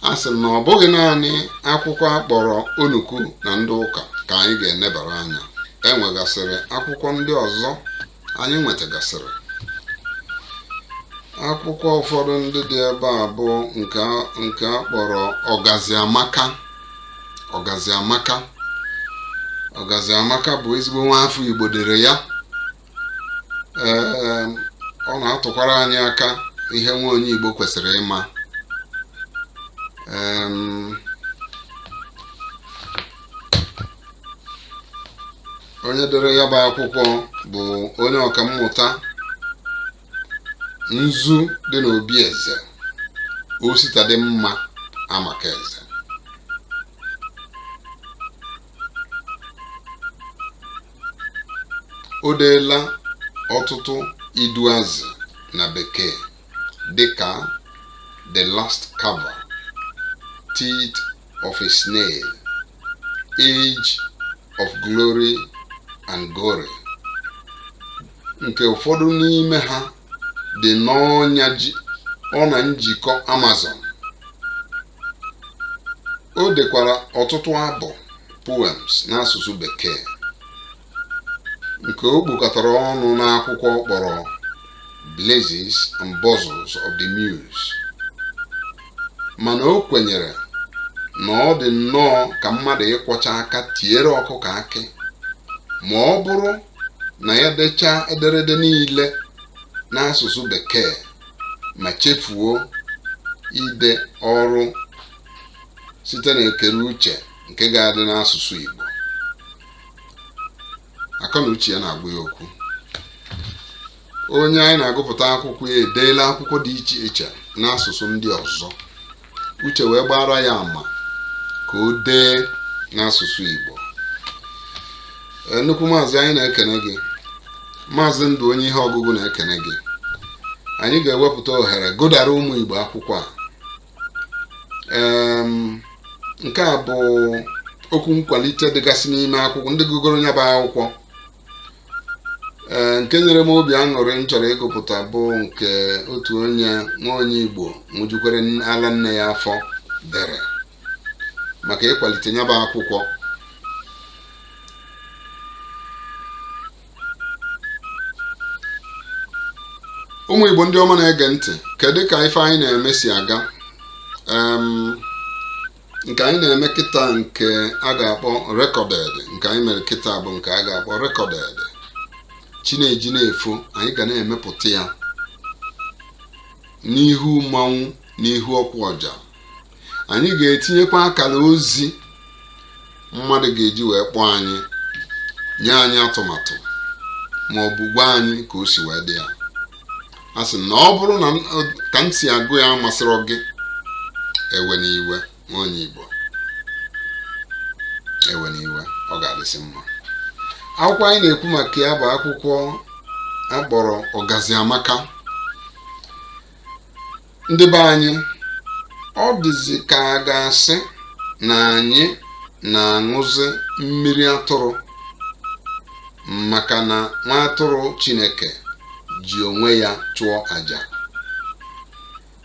A sị na ọ bụghị naanị akwụkwọ a kpọrọ Onuku na ndị ụka ka anyị ga-enebara anya. E nwegasịrị akwụkwọ ndị ọzọ anyị nwetagasịrị. Akwụkwọ ụfọdụ ndị dị ebe a bụ nke a kpọrọ Ọgazi Amaka. Ọgazi Amaka, Ọgazi Amaka bụ ezigbo nwa afọ Igbo dere ya. Ee, ọ na-atụkwara anyị aka ihe nwa onye Igbo kwesịrị ịma. Onye dere ya bụ akwụkwọ bụ onye ọkammụta nzu dị n'obi eze Ositadịmma Amakaeze. O deela ọtụtụ iduazị na bekee dịka The Last Cover, Teeth of a Snail, Age of Glory and Gory, nke ụfọdụ n'ime ha dị n'ọnya ọ na njikọ Amazon. O dekwara ọtụtụ abụ, poems, n'asụsụ bekee nke o kpokọtara ọnụ n'akwụkwọ kpọrọ Blazes and Bustles of the Muse. Mana o kwenyere na ọ dị nnọọ ka mmadụ ịkwọcha aka tiere ọkụkọ akị ma ọ bụrụ na ya dechaa ederede niile n'asụsụ bekee ma chefuo ide ọrụ site n'ekere uche nke ga-adị n'asụsụ Igbo. Akọ na uche ya na-agwa ya okwu. Onye anyị na-agụpụta akwụkwọ ya edeela akwụkwọ dị iche iche n'asụsụ ndị ọzọ. Uche wee gbara ya ama ka o dee n'asụsụ Igbo. Nnukwu maazị, anyị na-ekene gị. Maazị Ndụ, onye ihe ọgụgụ na-ekene gị. Anyị ga-ewepụta ohere gụdara ụmụ Igbo akwụkwọ a. Nke a bụ okwu nkwalite dịgasị n'ime akwụkwọ ndị gụgoro ya bụ akwụkwọ. Ee, nke nyere m obi aṅụrị m chọrọ ịgụpụta bụ nke otu onye nwa onye Igbo ṅụjukwere ala nne ya afọ dere maka ịkwalite ya bụ akwụkwọ. Ụmụ Igbo ndị ọma na-ege ntị, kedu ka ife anyị na-eme si aga? Nke anyị na-eme kịta, nke a ga-akpọ recorded, nke anyị mere kịta bụ nke a ga-akpọ recorded. Chineji na-efo, anyị ga na-emepụta ya n'ihu mmanwụ, n'ihu ọkwa ọja. Anyị ga-etinyekwa akara ozi mmadụ ga-eji wee kpọọ anyị, nye anyị atụmatụ ma ọ bụ gwa anyị ka o si wee dị ya. A sị na ọ bụrụ na ka m si agụ ya masịrị gị, ewe n'iwe. Nwa onye Igbo, ewe n'iwe, ọ ga-adịsị mma. Akwụkwọ anyị na-ekwu maka ya bụ akwụkwọ akpọrọ Ọgazi Amaka. Ndị be anyị, ọ dịzi ka a ga-asị na anyị na-aṅụzi mmiri atụrụ, maka na nwa atụrụ Chineke ji onwe ya chụọ àjà.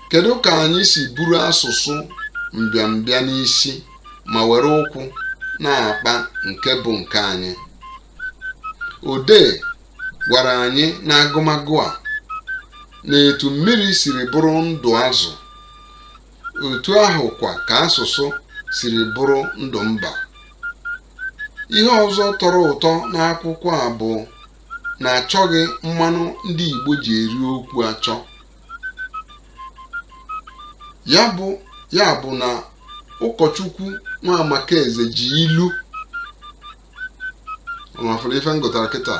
Kedu ka anyị si buru asụsụ mbịambịa n'isi ma were ụkwụ na-akpa nke bụ nke anyị? Odee gwara anyị n'agụmagụ a na etu mmiri siri bụrụ ndụ azụ, otu ahụ kwa ka asụsụ siri bụrụ ndụ mba. Ihe ọzọ tọrọ ụtọ n'akwụkwọ a bụ na achọghị mmanụ ndị Igbo ji eri okwu achọ. Ya bụ na Ụkọchukwu Nwamakaeze ji ilu ọmafụrụ ife m gụtara kịta.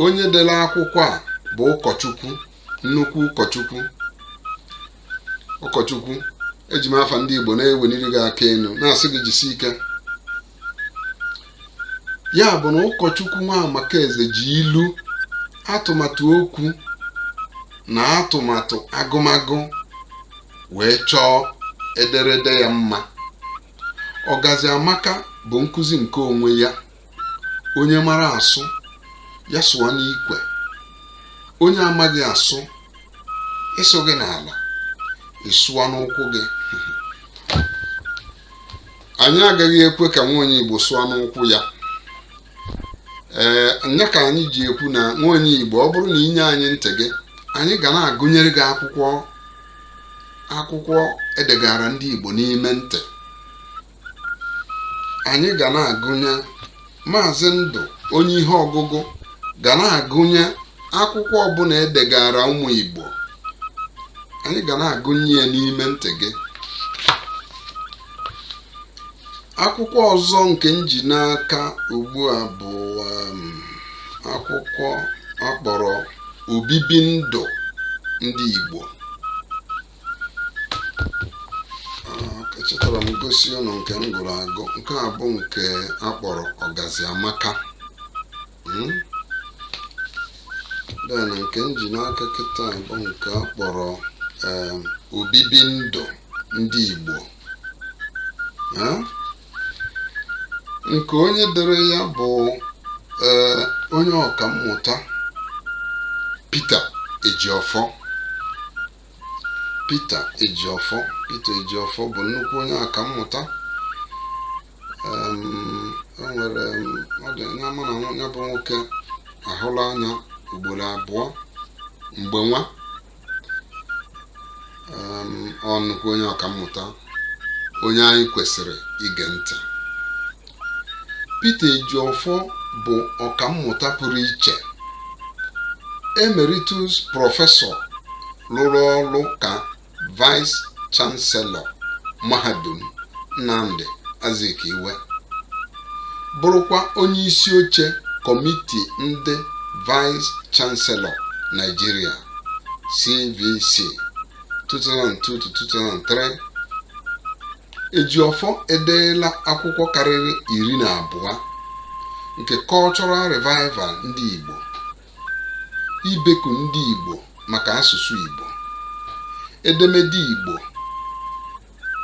Onye dere akwụkwọ a bụ ụkọchukwu, nnukwu ụkọchukwu. Ụkọchukwu, eji m afa ndị Igbo na-eweliri gị aka elu, na-asị gị jisi ike. Ya bụ na ụkọchukwu Nwamakaeze ji ilu, atụmatụ okwu na atụmatụ agụmagụ wee chọọ ederede ya mma. Ọgazi Amaka bụ nkụzi nke onwe ya. Onye mara asụ, ya sụọ n'ikwe. Onye amaghị asụ, ịsụ gị n'ala, ịsụọ n'ụkwụ gị. Anyị agaghị ekwe ka nwa onye Igbo sụọ n'ụkwụ ya. Ee, nya ka anyị ji ekwu na nwa onye Igbo, ọ bụrụ na inye anyị ntị gị, anyị ga na-agụnyere gị akwụkwọ edegara ndị Igbo n'ime ntị. Anyị ga na-agụnye Maazị Ndụ, onye ihe ọgụgụ, ga na-agụnye akwụkwọ ọbụla edegara ụmụ Igbo. Anyị ga na-agụnye ya n'ime ntị gị. Akwụkwọ ọzọ nke m ji n'aka ugbu a bụ akwụkwọ akpọrọ Obibi Ndụ Ndị Igbo. Echetara m gosi ụnụ nke m gụrụ agụ. Nke a bụ nke akpọrọ Ọgazi Amaka. Then nke m ji n'aka kịta bụ nke akpọrọ Obibi Ndụ Ndị Igbo, nke onye dere ya bụ onye ọkammụta Peter Ejiofor. Peter Ejiofor, Peter Ejiofor bụ nnukwu onye ọkammụta. O nwere ọ dị anya mụ na ya bụ nwoke ahụla anya ugboro abụọ mgbe nwa. Ọ nnukwu onye ọkammụta, onye anyị kwesịrị ige ntị. Peter Ejiofor bụ ọkammụta pụrụ iche, emeritus prọfesọ, rụrụ ọrụ ka vice chancellor mahadum Nnamdi Azikiwe, bụrụkwa onye isi oche kọmiti ndị vice chancellor Nigeria, CVC, 2002 to 2003. Ejiofor edeela akwụkwọ karịrị 12 nke cultural revival ndị Igbo, ibeku ndị Igbo maka asụsụ Igbo, edemede Igbo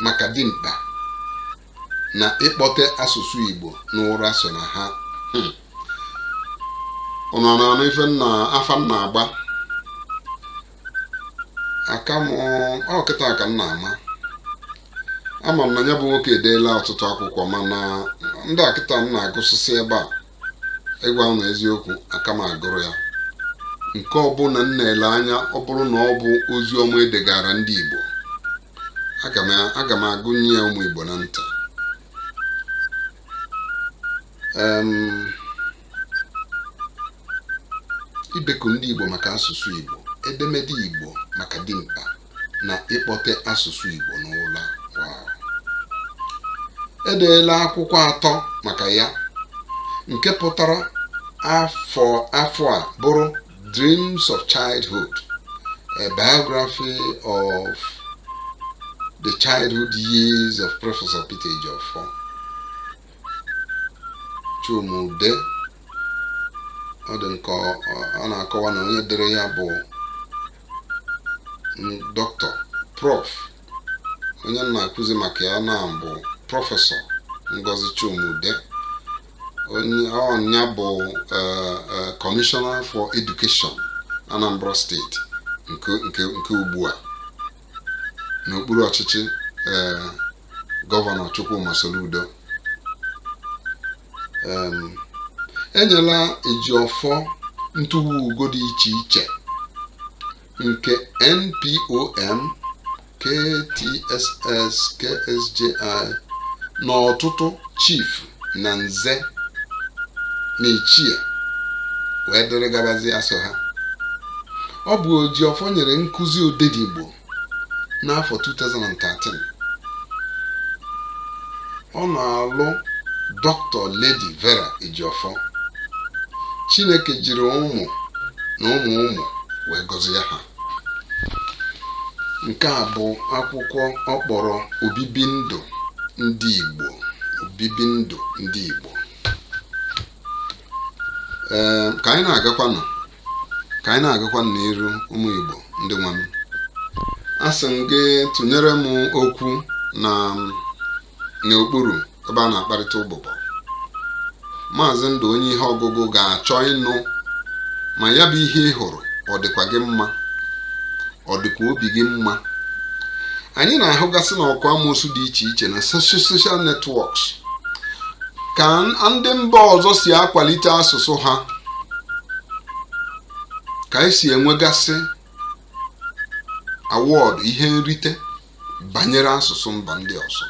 maka dimkpa, na ịkpọte asụsụ Igbo n'ụra so na ha. Ụnụ na-anụ ife nna afa nna agba aka m ọ kịta ka m na-ama. Ama m na ya bụ nwoke edeela ọtụtụ akwụkwọ, mana ndị a kịta m na-agụsịsị ebe a, ịgwa unu eziokwu, aka m agụrụ ya. Nke ọbụla m na-ele anya, ọ bụrụ na ọ bụ ozi ọma edegara ndị Igbo, aga m agụnye ya ụmụ Igbo na ntị. Ibeku ndị Igbo maka asụsụ Igbo, edemede Igbo maka dimkpa, na ịkpọte asụsụ Igbo n'ụlọ. Wow. Edeela akwụkwọ atọ maka ya, nke pụtara afọ a bụrụ Dreams of Childhood, a biography of the childhood years of Professor Peter Ejiofor. Chumude, ọ dị nke a na-akọwa na onye dere ya bụ Dr. Prof. Onye m na-akụzi maka ya na bụ Prọfesọ Ngozi Chumude, onye ọnya bụ Commissioner for Education, Anambra Steeti nke ugbu a, n'okpuru ọchịchị Gọvanọ Chukwuma Soludo. Enyela Ejiofor ntụwu ugo dị iche iche nke NPOM, KTSS, KSJI na ọtụtụ chief na nze na ichie wee dịrị gabazie asọ ha. Ọ bụ Ejiofor nyere nkụzi odenigbo n'afọ 2013. Ọ na-alụ Dr. Lady Vera Ejiofor. Chineke jiri ụmụ na ụmụ ụmụ wee gọzie ha. Nke a bụ akwụkwọ ọ kpọrọ Obibi Ndụ Ndị Igbo. Obibi Ndụ Ndị Igbo. Ee, ka anyị na-agakwanụ, ka anyị na-agakwanụ n'iru, ụmụ Igbo ndị nwe m. Asị m gị tụnyere m okwu na n'okpuru ebe a na-akparịta ụbụbọ. Maazị Ndụ onye ihe ọgụgụ ga-achọ ịnụ ma ya bụ ihe ị hụrụ ọ dịkwa gị mma, ọ dịkwa obi gị mma. Anyị na-ahụgasị na ọkụ amoosu dị iche iche na social networks ka ndị mba ọzọ si akwalite asụsụ ha, ka esi enwegasị award, ihe nrite banyere asụsụ mba ndị ọzọ.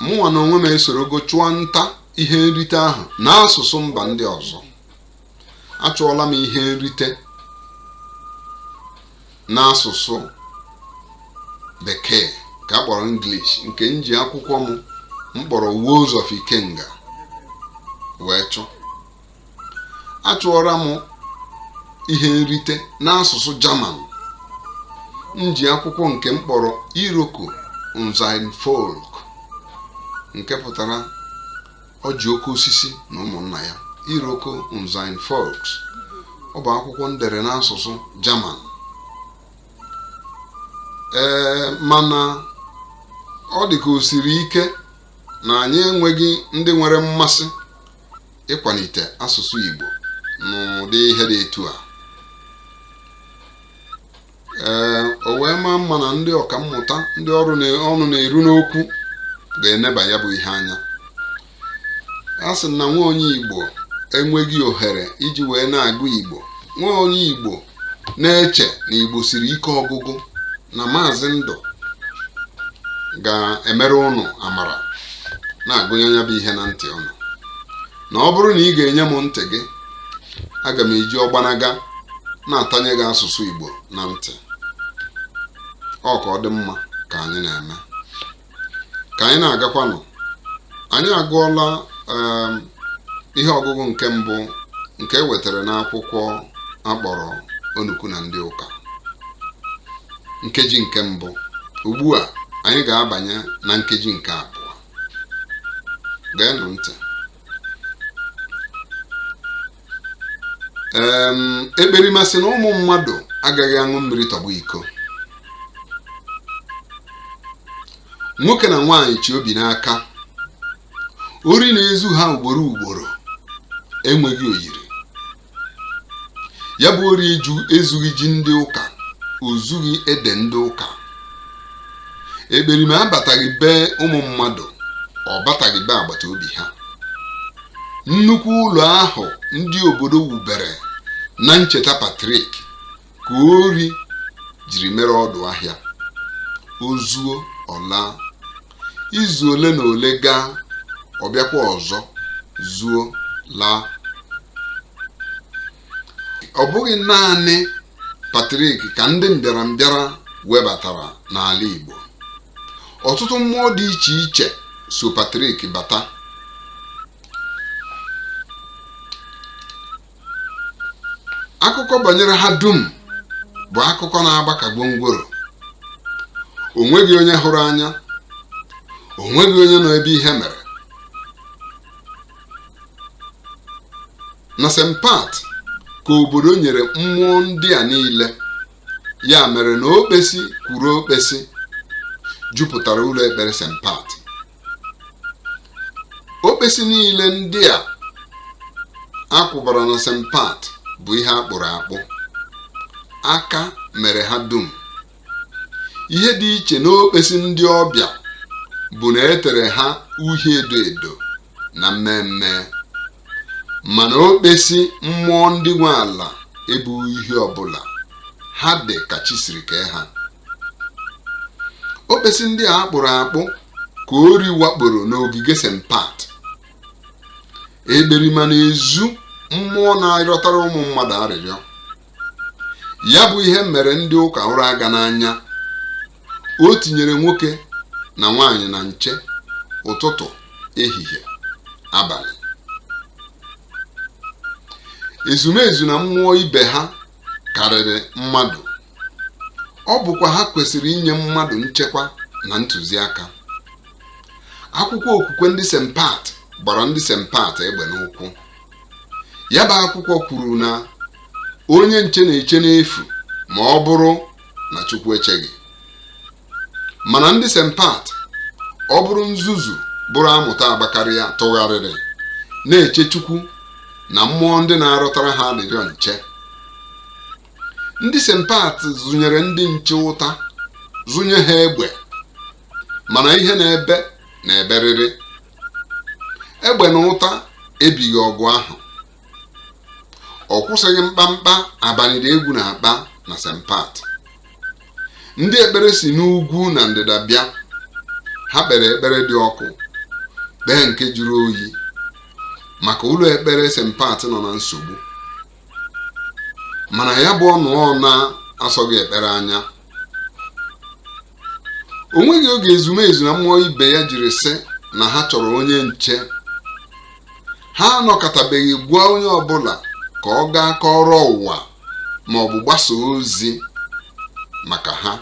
Mụnwa na onwe m esorogo chụọ nta ihe nrite ahụ n'asụsụ mba ndị ọzọ. Achụọla m ihe nrite n'asụsụ Bekee ka a kpọrọ English, nke m ji akwụkwọ m m kpọrọ Woes of Ikenga wee chụ. Achụọra m ihe nrite n'asụsụ German, m ji akwụkwọ nke m kpọrọ Iroko und sein Volk, nke pụtara ọjị oke osisi na ụmụnna ya. Iroko und sein Volk, ọ bụ akwụkwọ m dere n'asụsụ German. Ee, mana ọ dị ka o siri ike na anyị enweghị ndị nwere mmasị ịkwalite asụsụ Igbo n'ụdị ihe dị etu a. Ee, o wee maa mma na ndị ọkammụta, ndị ọrụ ọnụ na-eru n'okwu ga-eneba ya bụ ihe anya. A sị na nwa onye Igbo enweghị ohere iji wee na-agụ Igbo, nwa onye Igbo na-eche na Igbo siri ike ọgụgụ, na Maazị Ndụ ga-emere ụnụ amara na-agụnye ya bụ ihe na ntị ụnụ, na ọ bụrụ na ị ga-enye m ntị gị, aga m eji ọgbanaga na-atanye gị asụsụ Igbo na ntị. Ọ ka ọ dị mma ka anyị na-eme, ka anyị na-agakwanụ. Anyị agụọla ihe ọgụgụ nke mbụ nke e wetara n'akwụkwọ akpọrọ Onukwu na Ndị Ụka, nkeji nke mbụ. Ugbu a anyị ga-abanye na nkeji nke abụọ. Geenụ ntị. Ekperima sị na ụmụ mmadụ agaghị aṅụ mmiri tọgbọ iko. Nwoke na nwaanyị chị obi n'aka, ori na-ezu ha ugboro ugboro enweghị oyiri. Ya bụ ori eju ezughị ji ndị ụka, o zughị ede ndị ụka. Ekperima abataghị be ụmụ mmadụ, ọ bataghị be agbata obi ha. Nnukwu ụlọ ahụ ndị obodo wubere na ncheta Patrick ka ori jiri mere ọdụ ahịa. O zuo, ọ laa. Izu ole na ole gaa, ọ bịakwa ọzọ zuo laa. Ọ bụghị naanị Patrick ka ndị mbịarambịara webatara n'ala Igbo. Ọtụtụ mmụọ dị iche iche so Patrick bata. Akụkọ banyere ha dum bụ akụkọ na-agba ka gwongworo. O nweghị onye hụrụ anya, o nweghị onye nọ ebe ihe mere. Na St. Pat ka obodo nyere mmụọ ndị a niile. Ya mere na okpesi kwuru okpesi jupụtara ụlọ ekpere St. Pat. Okpesi niile ndị a akwụbara na St. Pat bụ ihe a kpụrụ akpụ. Aka mere ha dum. Ihe dị iche n'okpesi ndị ọbịa bụ na e tere ha uhie edo edo na mmemme, mana okpesi mmụọ ndị nwe ala ebughị ihe ọbụla, ha dị ka chi siri kee ha. Okpesi ndị a akpụrụ akpụ ka ori wakporo n'ogige St. Pat. Ekperima na-ezu mmụọ na-arịọtara ụmụ mmadụ arịrịọ. Ya bụ ihe mere ndị ụka ụra aga n'anya. O tinyere nwoke na nwaanyị na nche ụtụtụ, ehihie, abalị. Ezumezu na mmụọ ibe ha karịrị mmadụ. Ọ bụkwa ha kwesịrị inye mmadụ nchekwa na ntụziaka. Akwụkwọ okwukwe ndị St. Pat gbara ndị St. Pat egbe n'ụkwụ. Ya bụ akwụkwọ kwuru na onye nche na-eche n'efu ma ọ bụrụ na Chukwu echeghị. Mana ndị St. Pat, ọ bụrụ nzuzu bụrụ amụta agbakarịa, tụgharịrị na-eche Chukwu na mmụọ ndị na-arịọtara ha arịrịọ nche. Ndị St. Pat zụnyere ndị nche ụta, zụnye ha egbe, mana ihe na-ebe na-eberịrị. Egbe na ụta ebighị ọgụ ahụ. Ọ kwụsịghị mkpamkpa abanịdịegwu na-akpa na St. Pat. Ndị ekpere si n'ugwu na ndịda bịa. Ha kpere ekpere dị ọkụ, kpee nke jụrụ oyi maka ụlọ ekpere St. Pat nọ na nsogbu. Mana ya bụ ọnụ ọ na-asọghị ekpere anya. O nweghị oge ezumezu na mmụọ ibe ya jiri sị na ha chọrọ onye nche. Ha anọkọtabeghị gwa onye ọbụla ka ọ gaa kọrọ ụwa ma ọ bụ gbasa ozi maka ha.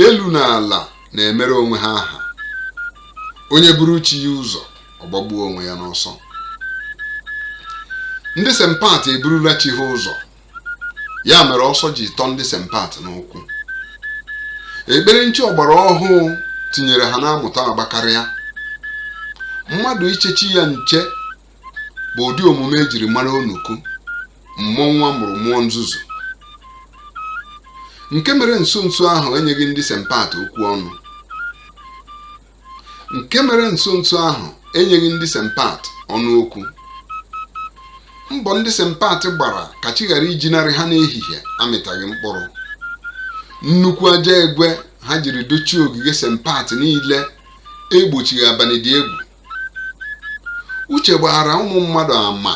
Elu na ala na-emere onwe ha aha. Onye buru chi ya ụzọ, ọ gbagbuo onwe ya n'ọsọ. Ndị St. Pat eburula chi ha ụzọ. Ya mere ọsọ ji tọọ ndị St. Pat n'ụkwụ. Ekpere nche ọgbara ọhụụ tinyere ha na-amụta agbakarịa. Mmadụ iche chi ya nche bụ ụdị omume ejiri mara onuku mmọnwụ a mụrụ mụọ nzuzu. Nke mere nso nso ahụ enyeghị ndị St. Pat okwu ọnụ. Nke mere nso nso ahụ enyeghị ndị St. Pat ọnụ okwu. Mbọ ndị St. Pat gbara ka chi ghara ijinarị ha n'ehihie amịtaghị mkpụrụ. Nnukwu aja egwe ha jiri dochie ogige St. Pat niile egbochighị abanịdịegwu. Uche gbara ụmụ mmadụ ama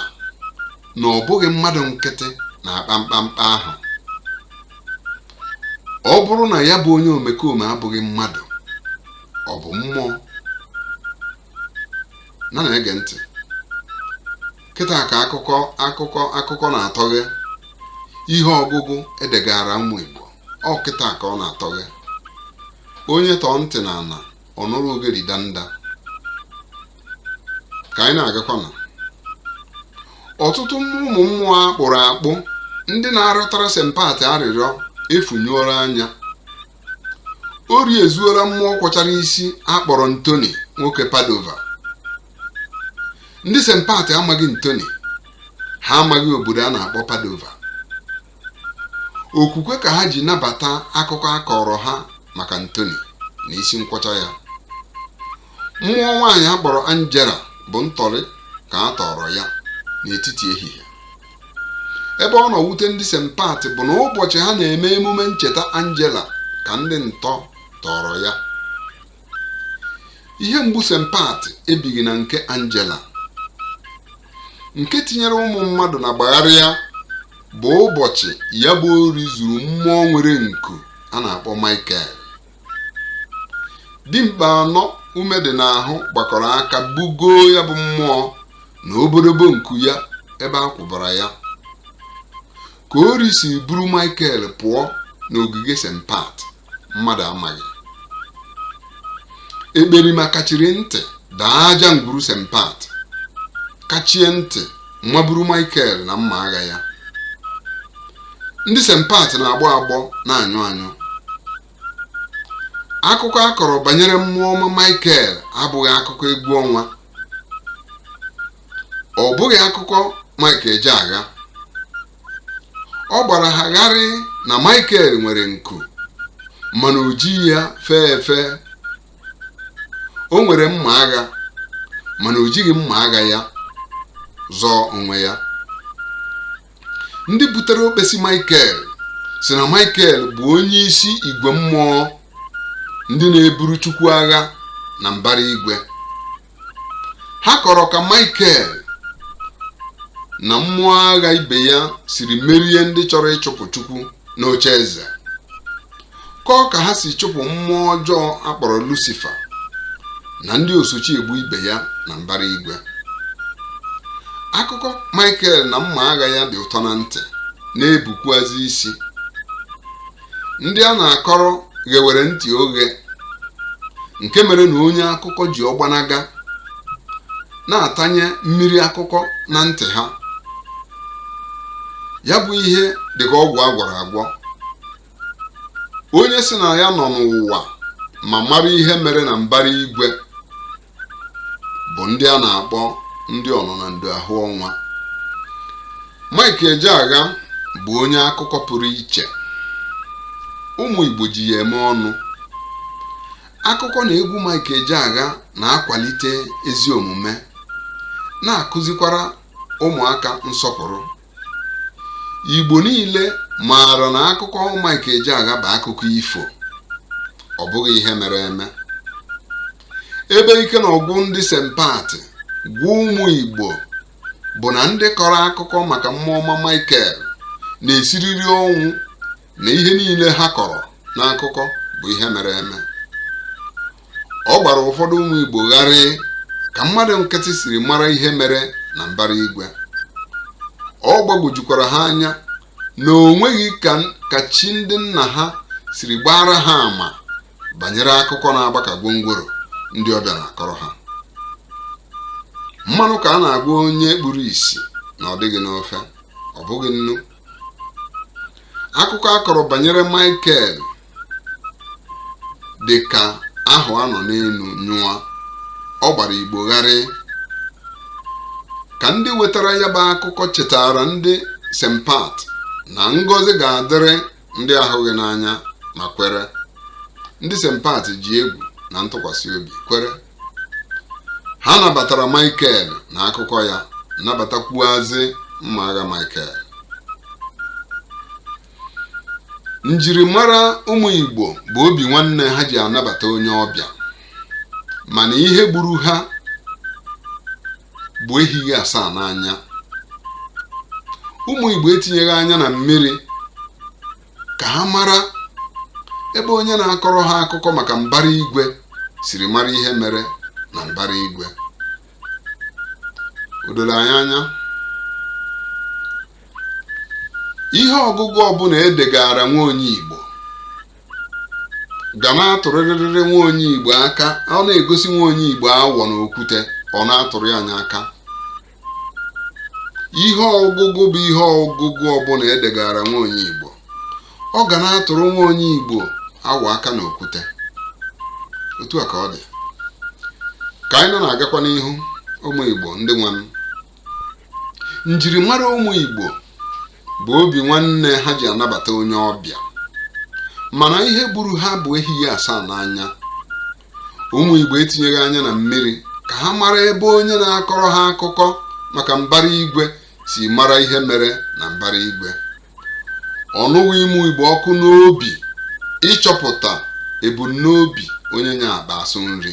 na ọ bụghị mmadụ nkịtị na-akpa mkpamkpa ahụ. Ọ bụrụ na ya bụ onye omekome abụghị mmadụ, ọ bụ mmụọ. Na na-ege ntị. Kịta ka akụkọ akụkọ akụkọ na-atọghe. Ihe ọgụgụ edegara ụmụ Igbo. Ọ kịta ka ọ na-atọghe. Onye tọọ ntị n'ala, ọ nụrụ ogeri danda. Ka anyị na-agakwa na ọtụtụ ụmụ mmụọ akpụrụ akpụ ndị na-arịọtara St. Pat arịrịọ efunyụọrọ anya. Ori ezuola mmụọ kwọchara isi akpọrọ Ntoni nwoke Padova. Ndị St. Pat amaghị Ntoni, ha amaghị obodo a na-akpọ Padova. Okwukwe ka ha ji nabata akụkọ a kọrọ ha maka Ntoni na isi nkwọcha ya. Mmụọ nwaanyị a kpọrọ Angela bụ ntọrị ka a tọrọ ya n'etiti ehihie. Ebe ọ nọ wute ndị St. Pat bụ na ụbọchị ha na-eme emume ncheta Angela ka ndị ntọ tọrọ ya. Ihe mgbu St. Pat ebighị na nke Angela. Nke tinyere ụmụ mmadụ na gbagharịa bụ ụbọchị ya bụ ori zuru mmụọ nwere nku a na-akpọ Michael. Dimkpa anọ ume dị n'ahụ gbakọrọ aka bugoo ya bụ mmụọ na obodobo nku ya ebe a kwụbara ya. Ka ori si buru Michael pụọ n'ogige St. Pat, mmadụ amaghị. Ekperima kachiri ntị daa aja ngwuru St. Pat, kachie ntị maburu Michael na mma agha ya. Ndị St. Pat na-agbọ agbọ na-anyụ anyụ. Akụkọ a kọrọ banyere mmụọ ọma Michael abụghị akụkọ egwu ọnwa. Ọ bụghị akụkọ Mike Ejeagha. Ọ gbara ha gharị na Michael nwere nku mana o jighị ya fee efe. O nwere mma agha mana o jighị mma agha ya zọọ onwe ya. Ndị butere okpesi Michael sị na Michael bụ onye isi igwe mmụọ ndị na-eburu Chukwu agha na mbara igwe. Ha kọrọ ka Michael na mmụọ agha ibe ya siri merie ndị chọrọ ịchụpụ Chukwu n'oche eze. Kọọ ka ha si chụpụ mmụọ ọjọọ akpọrọ Lucifer na ndị osochi egbu ibe ya na mbara igwe. Akụkọ Michael na mma agha ya dị ụtọ na ntị, na-ebukwazị isi. Ndị a na-akọrọ ghewere ntị oghe, nke mere na onye akụkọ ji ọgbanaga na-atanye mmiri akụkọ na ntị ha. Ya bụ ihe dị ka ọgwụ a gwọrọ agwọ. Onye sị na ya nọ n'ụwa ma mara ihe mere na mbara igwe bụ ndị a na-akpọ ndị ọnọ na ndo ahụ ọnwa. Mike Ejeagha bụ onye akụkọ pụrụ iche. Ụmụ Igbo ji ya eme ọnụ. Akụkọ na egwu Mike Ejeagha na-akwalite ezi omume, na-akụzikwara ụmụaka nsọpụrụ. Igbo niile maara na akụkọ Mike Ejeagha bụ akụkọ ifo, ọ bụghị ihe mere eme. Ebe ike na ọgwụ ndị St. Pat gwa ụmụ Igbo bụ na ndị kọrọ akụkọ maka mmụọ ọma Michael na-esiriri ọnwụ na ihe niile ha kọrọ n'akụkọ bụ ihe mere eme. Ọ gbara ụfọdụ ụmụ Igbo gharịị ka mmadụ nkịtị siri mara ihe mere na mbara igwe. Ọ gbagwojukwara ha anya na o nweghị ka chi ndị nna ha siri gbara ha ama banyere akụkọ na-agba ka gwongworo ndị ọbịa na-akọrọ ha. Mmanụ ka a na-agwa onye kpuru ìsì na ọ dịghị n'ofe, ọ bụghị nnu. Akụkọ akọrọ banyere Michael dị ka ahụ anọ n'elu nyụọ. Ọ gbara Igbo gharịị ka ndị wetara ya bụ akụkọ chetara ndị St. Pat na ngọzi ga-adịrị ndị ahụghị n'anya ma kwere. Ndị St. Pat ji egwu na ntụkwasị obi kwere. Ha nabatara Michael na akụkọ ya, nabatakwuazị mma agha Michael. Njirimara ụmụ Igbo bụ obi nwanne ha ji anabata onye ọbịa, mana ihe gburu ha bụ ehighị asaa n'anya. Ụmụ Igbo etinyeghị anya na mmiri ka ha mara ebe onye na-akọrọ ha akụkọ maka mbara igwe siri mara ihe mere na mbara igwe. O doro anyị anya, ihe ọgụgụ ọbụla edegara nwa onye Igbo ga na-atụrịrịrị nwa onye Igbo aka. Ọ na-egosi nwa onye Igbo awọ na okwute, ọ na-atụrụ ya anya aka. Ihe ọgụgụ bụ ihe ọgụgụ ọbụla edegara nwa onye Igbo, ọ ga na-atụrụ nwa onye Igbo awọ aka na okwute. Otu a ka ọ dị. Ka anyị nọ na-agakwa n'ihu, ụmụ Igbo ndị nwe m, njirimara ụmụ Igbo bụ obi nwanne ha ji anabata onye ọbịa, mana ihe gburu ha bụ ehighị asaa n'anya. Ụmụ Igbo etinyeghị anya na mmiri ka ha mara ebe onye na-akọrọ ha akụkọ maka mbara igwe si mara ihe mere na mbara igwe. Ọ nụghị ịmụ Igbo ọkụ n'obi ịchọpụta ebumnobi onye nya akpa asụ nri.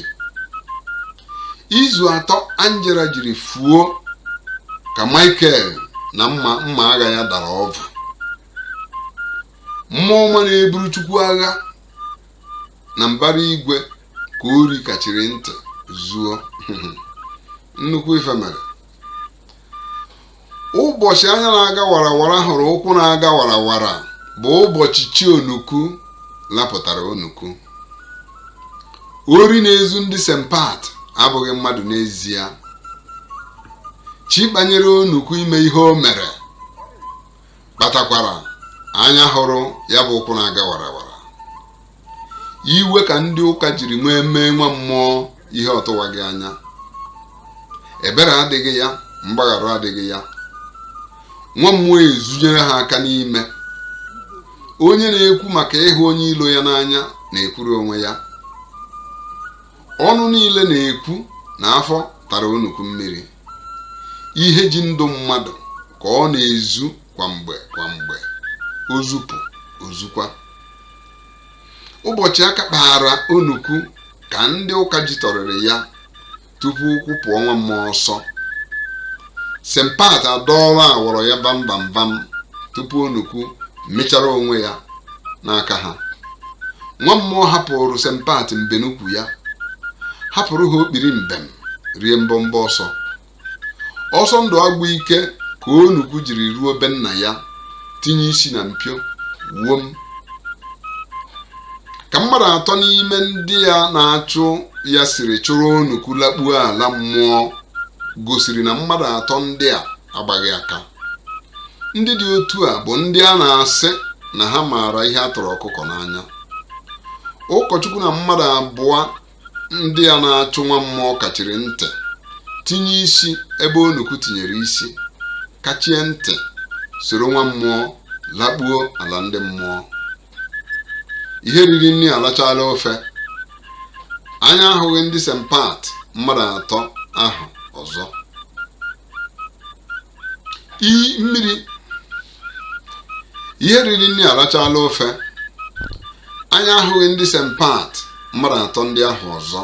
Izu 3 Angela jiri fuo ka Michael na mma agha ya dara ọvụ. Mmụọ ọma na-eburu Chukwu agha na mbara igwe ka ori kachiri ntị zuo. Nnukwu ife mere. Ụbọchị anya na-aga warawara hụrụ ụkwụ na-aga warawara bụ ụbọchị chi onuku lapụtara onuku. Ori na-ezu ndị St. Pat abụghị mmadụ n'ezie. Chi kpanyere onuku ime ihe o mere kpatakwara anya hụrụ ya bụ ụkwụ na-aga warawara. Iwe ka ndị ụka jiri nwee mee nwa mmụọ ihe ọtụwaghị anya. Ebere adịghị ya, mgbaghara adịghị ya. Nwa mmụọ ezunyere ha aka n'ime. Onye na-ekwu maka ịhụ onye ilo ya n'anya na-ekwuru onwe ya. Ọnụ niile na-ekwu na afọ tara onukwu mmiri. Ihe ji ndụ mmadụ ka ọ na-ezu kwa mgbe kwa mgbe, ozupụ ozukwa. Ụbọchị aka kpara onukwu ka ndị ụka jitọrịrị ya tupu ụkwụ pụọ nwa mmụọ ọsọ. St. Pat adọọla awọrọ ya bam bam bam tupu onukwu mechara onwe ya n'aka ha. Nwa mmụọ hapụrụ St. Pat mbenukwu ya, hapụrụ ha okpiri mbem rie mbọmbọ ọsọ. Ọsọ ndụ agwụ ike ka onukwu jiri ruo be nna ya, tinye isi na mpio wuo m. Ka mmadụ atọ n'ime ndị ya na-achụ ya siri chụrụ onukwu lakpuo ala mmụọ gosiri na mmadụ atọ ndị a agbaghị aka. Ndị dị otu a bụ ndị a na-asị na ha maara ihe a tụrụ ọkụkọ n'anya. Ụkọchukwu na mmadụ abụọ ndị a na-achụ nwa mmụọ kachiri ntị tinye isi ebe onukwu tinyere isi, kachie ntị soro nwa mmụọ lakpuo ala ndị mmụọ. Ihe riri nri alachala ofe. Anya ahụghị ndị St. Pat mmadụ atọ ahụ ọzọ. Iyi mmiri ihe riri nri alachala ofe. Anya ahụghị ndị St. Pat mmadụ atọ ndị ahụ ọzọ.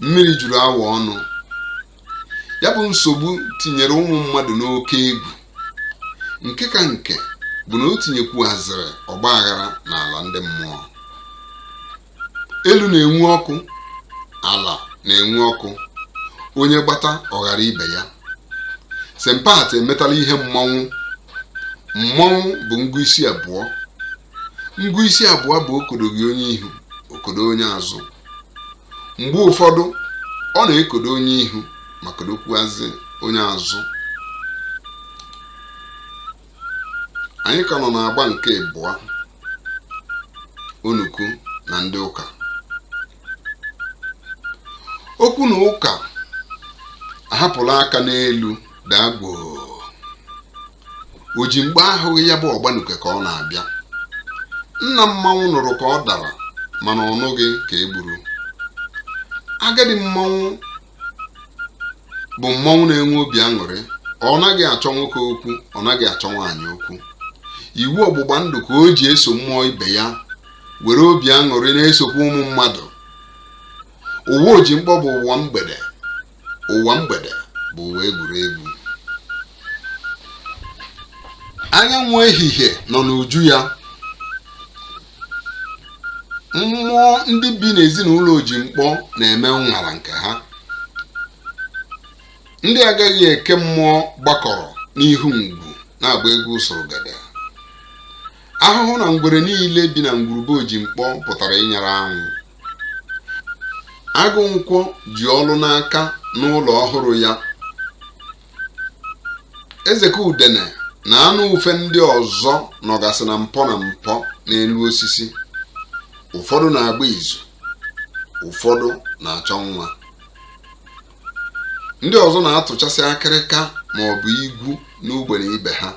Mmiri juru awọ ọnụ. Ya bụ nsogbu tinyere ụmụ mmadụ n'oke egwu. Nke ka nke bụ na o tinyekwuazịrị ọgba aghara n'ala ndị mmụọ. Elu na-enwu ọkụ, ala na-enwu ọkụ, onye gbata ọ ghara ibe ya. St. Pat emetala ihe mmọnwụ. Mmọnwụ bụ ngụ isi abụọ. Ngụ isi abụọ bụ okodoghị onye ihu, okodo onye azụ. Mgbe ụfọdụ ọ na-ekodo onye ihu ma kodokwuazị onye azụ. Anyị ka nọ n'agba nke abụọ, onukwu na ndị ụka. Okwu na ụka ahapụla aka n'elu daa gboo. O ji mgbe ahụghị ya bụ ọgbanuke ka ọ na-abịa. Nna mmanwụ nụrụ ka ọ dara mana ọ nụghị ka e gburu. Agadi mmanwụ bụ mmọnwụ na-enwe obi aṅụrị. Ọ naghị achọ nwoke okwu, ọ naghị achọ nwaanyị okwu. Iwu ọgbụgba ndụ ka o ji eso mmụọ ibe ya were obi aṅụrị na-esokwa ụmụ mmadụ. Ụwa ojimkpọ bụ ụwa mgbede. Ụwa mgbede bụ ụwa egwuregwu. Anyanwụ ehihie nọ n'uju ya. Mmụọ ndị bi n'ezinụlọ ojimkpọ na-eme ụṅara nke ha. Ndị agaghị eke mmụọ gbakọrọ n'ihu ngwu na-agba egwu ụsụrụgede. Ahụhụ na ngwere niile bi na ngwurube ojimkpọ pụtara ịnyara anwụ. Agụ nkwọ ji ọlụ n'aka n'ụlọ ọhụrụ ya. Ezeka udene na anụ ufe ndị ọzọ nọgasị na mpọ na mpọ n'elu osisi. Ụfọdụ na-agba izu, ụfọdụ na-achọ nwa. Ndị ọzọ na-atụchasị akịrịka ma ọ bụ igwu n'ugbene ibe ha.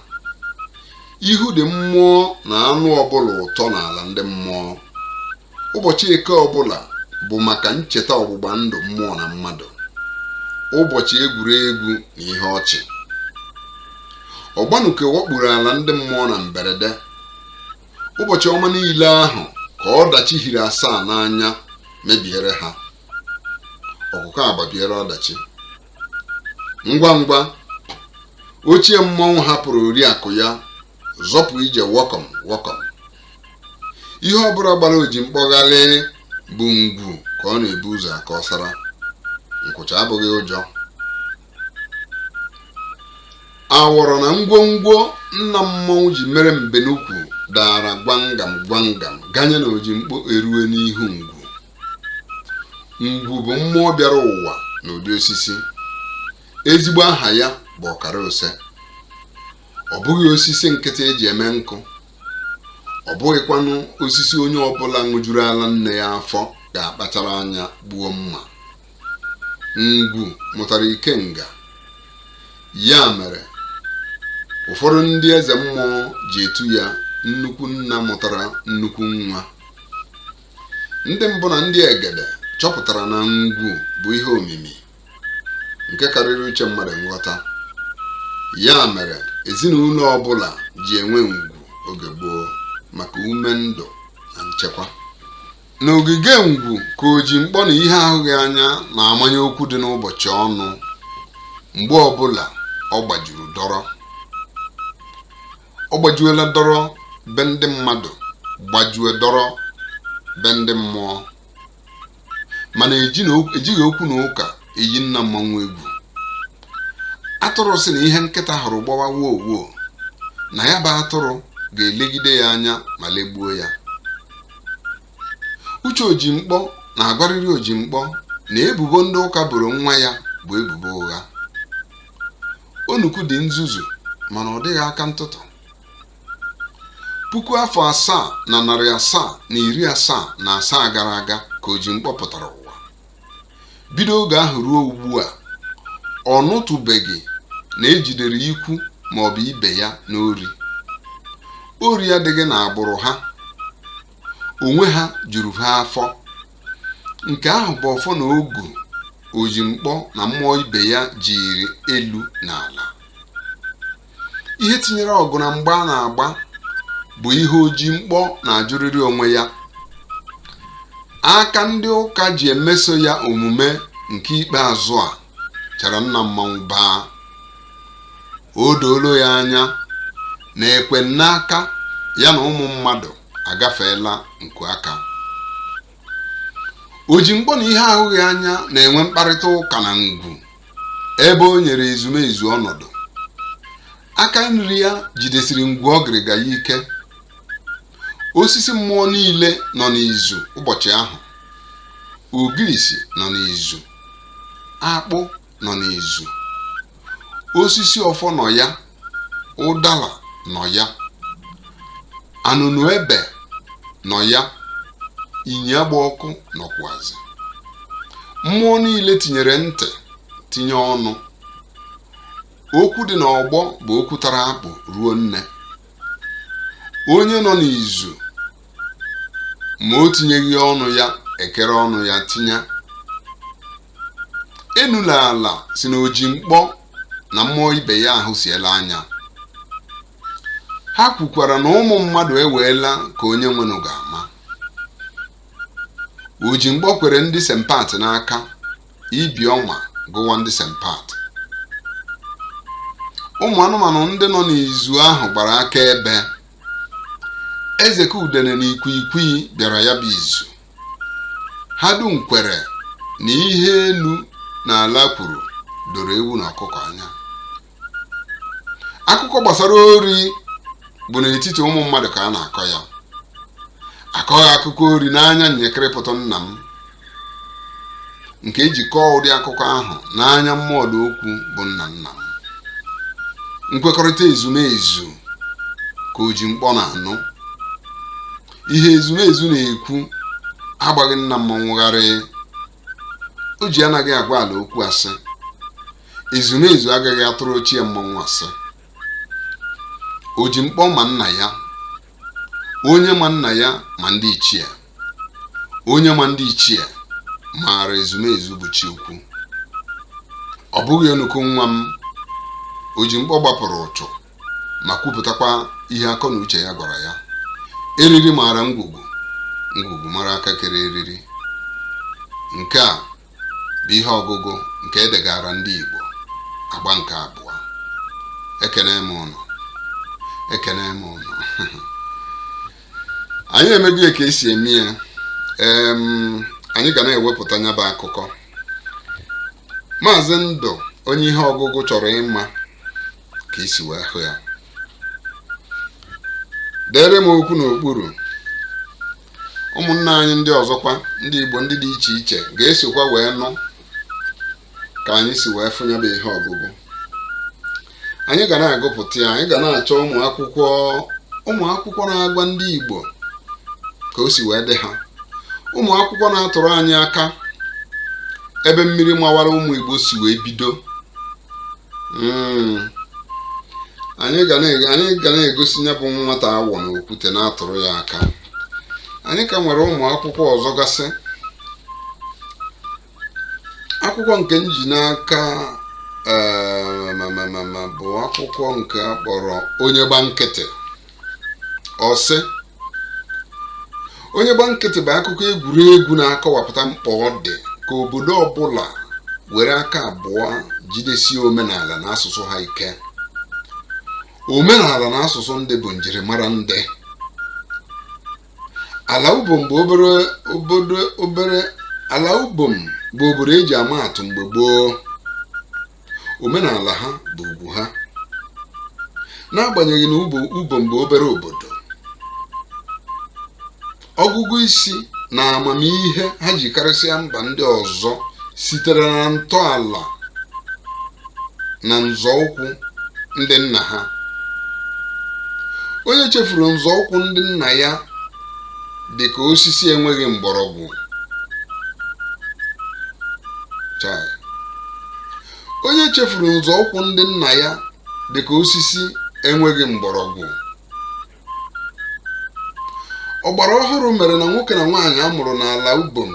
Ihu dị mmụọ na anụ ọbụla ụtọ n'ala ndị mmụọ. Ụbọchị eke ọbụla bụ maka ncheta ọgbụgba ndụ mmụọ na mmadụ, ụbọchị egwuregwu na ihe ọchị. Ọgbanuke wakporo ala ndị mmụọ na mberede. Ụbọchị ọma niile ahụ ka ọdachi hiri asaa n'anya mebiere ha. Ọkụkọ agbabiere ọdachi. Ngwa ngwa ochie mmọnwụ hapụrụ oriakụ ya zọpụ ije wọkọm wọkọm. Ihe ọbụla gbara ojimkpọ ghalịị bụ ngwu ka ọ na-ebu ụzọ akọsara. Nkwụcha abụghị ụjọ. Awọrọ na ngwongwo nna mmọnwụ ji mere mbenukwu dara gwangam gwangam ganye na ojimkpọ erue n'ihu ngwu. Ngwu bụ mmụọ bịara ụwa n'ụdị osisi. Ezigbo aha ya bụ ọkara ose. Ọ bụghị osisi nkịtị eji eme nkụ. Ọ bụghịkwanụ osisi onye ọbụla ṅụjuru ala nne ya afọ ga-akpachara anya gbuo mma. Ngwu mụtara ikenga. Ya mere ụfọdụ ndị eze mmụọ ji etu ya nnukwu nna mụtara nnukwu nwa. Ndị mbụ na ndị egede chọpụtara na ngwu bụ ihe omimi nke karịrị uche mmadụ nghọta. Ya mere ezinụlọ ọbụla ji enwe ngwu oge gboo maka ume ndụ na nchekwa. N'ogige ngwu ka ojimkpọ na ihe ahụghị anya na-amanye okwu dị n'ụbọchị ọnụ mgbe ọbụla ọ gbajuru dọrọ. Ọ gbajuola dọrọ be ndị mmadụ. Gbajue dọrọ be ndị mmụọ, mana ejighị okwu na ụka eyi nna mmanwụ egwu. Atụrụ sị na ihe nkịta hụrụ gbawa woo woo, na ya bụ atụrụ ga-elegide ya anya ma legbuo ya. Uche Ojimkpọ na-agwarịrị Ojimkpọ na ebubo ndị ụka boro nwa ya bụ ebubo ụgha. Onukwu dị nzuzu, mana ọ dịghị aka ntụtụ. 7777 gara aga ka Ojimkpọ pụtara ụwa. Bido oge ahụ ruo ugbu a, ọ nụtụbeghị na ejidere ikwu ma ọ bụ ibe ya n'ori. Ori adịghị n'agbụrụ ha. Onwe ha juru ha afọ. Nke ahụ bụ ọfọ na ogu Ojimkpọ na mmụọ ibe ya jiri elu na ala. Ihe tinyere ọgụ na mgba a na-agba bụ ihe Ojimkpọ na-ajụrịrị onwe ya. Aka ndị ụka ji emeso ya omume nke ikpeazụ a chara nna mmanwụ baa. O doolo ya anya na ekwe n'aka ya na ụmụ mmadụ agafeela nku aka. Ojimkpọ na ihe ahụghị anya na-enwe mkparịta ụka na ngwu ebe o nyere ezumezu ọnọdụ. Aka nri ya jidesiri ngwu ọgịrịga ya ike. Osisi mmụọ niile nọ n'izu ụbọchị ahụ. Ogirisi nọ n'izu, akpụ nọ n'izu, osisi ọfọ nọ ya, ụdala nọ ya, anụnụ ebe nọ ya, inyi agba ọkụ nọkwazị. Mmụọ niile tinyere ntị tinye ọnụ. Okwu dị n'ọgbọ bụ okwu tara akpụ ruo nne. Onye nọ n'izu ma o tinyeghị ọnụ ya ekere ọnụ ya tinye. Enula ala si na Ojimkpọ na mmụọ ibe ya ahụ siela anya. Ha kwukwara na ụmụ mmadụ eweela ka onye nwenụ ga-ama. Ojimkpọ kwere ndị Sempat n'aka ibi ọma gụwa ndị Sempat. Ụmụ anụmanụ ndị nọ n'izu ahụ gbara aka ebe. Ezeka Udene na ikwikwii bịara ya bụ izu. Ha dum kwere na ihe elu na ala kwuru doro ewu na ọkụkọ anya. Akụkọ gbasara ori bụ n'etiti ụmụ mmadụ ka a na-akọ ya. Akọghị akụkọ ori n'anya nyekịrịpụtụ nna m, nke eji kọọ ụdị akụkọ ahụ n'anya mmụọdụ okwu bụ nna nna m. Nkwekọrịta ezumezu ka Ojimkpọ na-anụ. Ihe ezumezu na-ekwu agbaghị nna mmọnwụ gharịị. O ji anaghị agwa ala okwu asị. Ezumezu agaghị atụrụ ochie mmọnwụ asị. Ojimkpọ ma nna ya. Onye ma nna ya ma ndị ichie. Onye ma ndị ichie maara ezumezu bụ chi ukwu. Ọ bụghị onukwu nwa m. Ojimkpọ gbapụrụ ụchụ ma kwupụtakwa ihe akọ na uche ya gwara ya. Eriri maara ngwugwu, ngwugwu mara aka kere eriri. Nke a bụ ihe ọgụgụ nke edegara ndị Igbo agba nke abụọ. Ekene m ụnụ, ekene m ụnụ. Anyị emego ya ka esi eme ya. Anyị ga na-ewepụta nya bụ akụkọ. Maazị Ndụ, onye ihe ọgụgụ chọrọ ịma ka isi wee hụ ya, dere m okwu n'okpuru. Ụmụnna anyị ndị ọzọkwa, ndị Igbo ndị dị iche iche ga-esokwa wee nụ ka anyị si wee fụ ya bụ ihe ọgụgụ. Anyị ga na-agụpụta ya. Anyị ga na-achọ ụmụ akwụkwọ na-agwa ndị Igbo ka o si wee dị ha, ụmụ akwụkwọ na-atụrụ anyị aka ebe mmiri mawara ụmụ Igbo si wee bido. Anyị ga na-egosi ya bụ nwata awọ na okwute na-atụrụ ya aka. Anyị ka nwere ụmụ akwụkwọ ọzọ gasị. Akwụkwọ nke m ji n'aka ma bụ akwụkwọ nke a kpọrọ Onye Gba Nkịtị. Ọ sị, Onye Gba Nkịtị bụ akụkọ egwuregwu na-akọwapụta mkpa ọ dị ka obodo ọbụla were aka abụọ jidesie omenala na asụsụ ha ike. Omenala na asụsụ ndị bụ njirimara ndị. Ala Ubom bụ obere obodo, obere ala Ubom bụ obodo eji ama atụ mgbe gboo. Omenala ha bụ ugwu ha. N'agbanyeghị na Ubom bụ obere obodo, ọgụgụ isi na amamihe ha ji karịsịa mba ndị ọzọ sitere na ntọala na nzọụkwụ ndị nna ha. Onye chefuru nzọụkwụ ndị nna ya dị ka osisi enweghị mgbọrọgwụ. Chai. Onye chefuru nzọụkwụ ndị nna ya dị ka osisi enweghị mgbọrọgwụ. Ọgbara ọhụrụ mere na nwoke na nwaanyị a mụrụ n'ala Ubom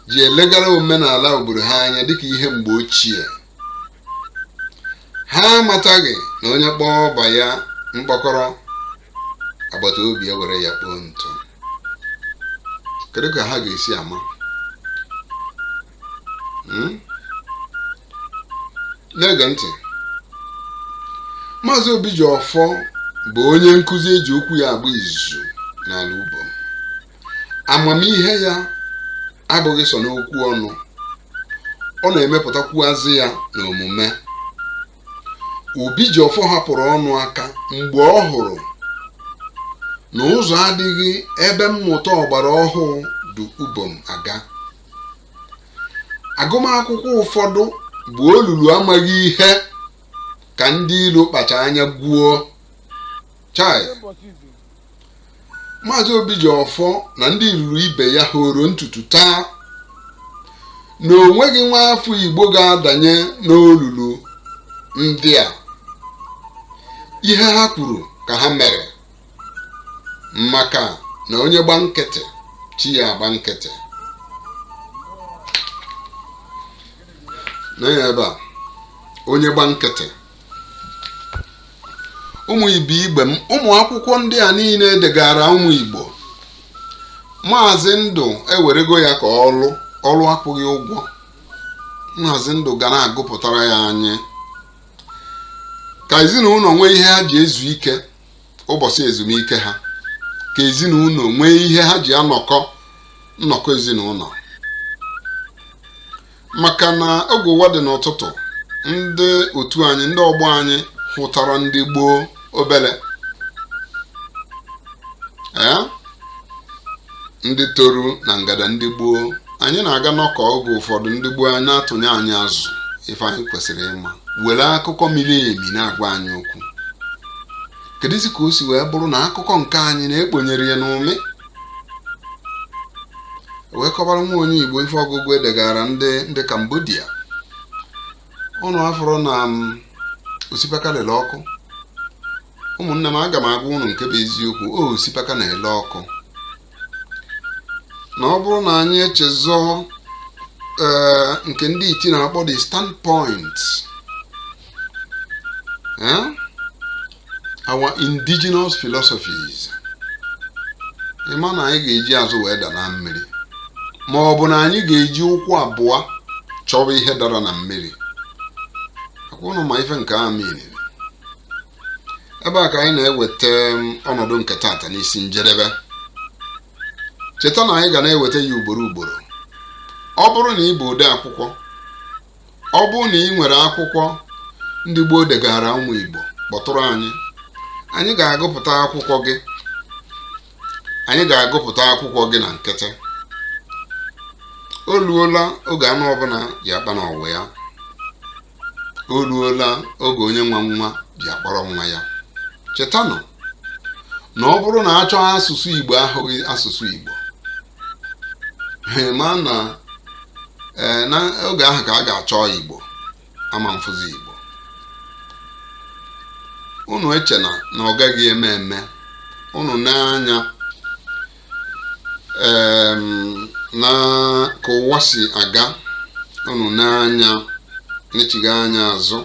ji elegara omenala obodo ha anya dịka ihe mgbe ochie. Ha amataghị na onye kpọọ ọba ya mkpọkọrọ, agbata obi ya were ya kpoo ntụ. Kedu ka ha ga-esi ama? Na-ege ntị. Maazị Obijiọfọ bụ onye nkụzi eji okwu ya agba izu n'ala Ubom. Amamihe ya abụghị sọ n'okwu ọnụ, ọ na-emepụtakwuazị ya n'omume. Obijiọfọ hapụrụ ọnụ aka mgbe ọ hụrụ na ụzọ adịghị ebe mmụta ọgbara ọhụụ du Ubom aga. Agụmakwụkwọ ụfọdụ bụ olulu amaghị ihe ka ndị ilo kpacha anya gwuo. Chai! Maazị Obijiọfọ na ndị iluru ibe ya horo ntutu taa na o nweghị nwa afọ Igbo ga-adanye n'olulu ndị a. Ihe ha kwuru ka ha mere, maka na onye gba nkịtị, chi ya agba nkịtị. Na ya ebe a, onye gba nkịtị. Ụmụ ibe igbe m, ụmụ akwụkwọ ndị a niile degara ụmụ Igbo, Maazị Ndụ ewerego ya ka ọlụ ọlụ akwụghị ụgwọ. Maazị Ndụ ga na-agụpụtara ya anyị ka ezinụlọ nwee ihe ha ji ezu ike ụbọchị ezumike ha, ka ezinụlọ nwee ihe ha ji anọkọ nnọkọ ezinụlọ, maka na oge ụwa dị n'ụtụtụ, ndị otu anyị, ndị ọgbọ anyị hụtara ndị gboo obere, ee ndị toru na ngada ndị gboo. Anyị na-aga nnọkọ oge ụfọdụ, ndị gboo anyị na-atụnye anyị azụ ife anyị kwesịrị ịma, were akụkọ miri emi na-agwa anyị okwu. Kedụzi ka o si wee bụrụ na akụkọ nke anyị na-ekponyere ya n'ụmị wee kọbara nwa onye Igbo ife ọgụgụ edegara ndị Cambodia? Ụnụ afọrọ na osikapa lele ọkụ. Ụmụnne m, aga m agwa ụnụ nke bụ eziokwu. O osikapa na-ele ọkụ na ọ bụrụ na anyị echezọ ee nke ndị iti na-akpọ the standpoint, our indigenous philosophies, ịma na anyị ga-eji azụ wee da na mmiri, ma ọ bụ na anyị ga-eji ụkwụ abụọ chọwa ihe dara na mmiri. Akwa ụnụ ma ife nke a miniri. Ebe a ka anyị na-eweta ọnọdụ nke tata n'isi njedebe. Cheta na anyị ga na-eweta ya ugboro ugboro. Ọ bụrụ na ị bụ ode akwụkwọ, ọ bụrụ na ị nwere akwụkwọ ndị gboo degara ụmụ Igbo, kpọtụrụ anyị. Anyị ga-agụpụta akwụkwọ gị, anyị ga-agụpụta akwụkwọ gị na nkịtị. O luola oge anụ ọbụla ji akpa n'ọwụ ya. O luola oge onye nwa nwa ji akpọrọ nwa ya. Chetanụ na ọ bụrụ na achọọ asụsụ Igbo ahụghị asụsụ Igbo, ma na ee na oge ahụ ka a ga-achọ Igbo ama mfụzi Igbo. Unu echena na ọ gaghị eme eme. Unu n'anya na ka ụwa si aga, unu n'anya n'echighị anya azụ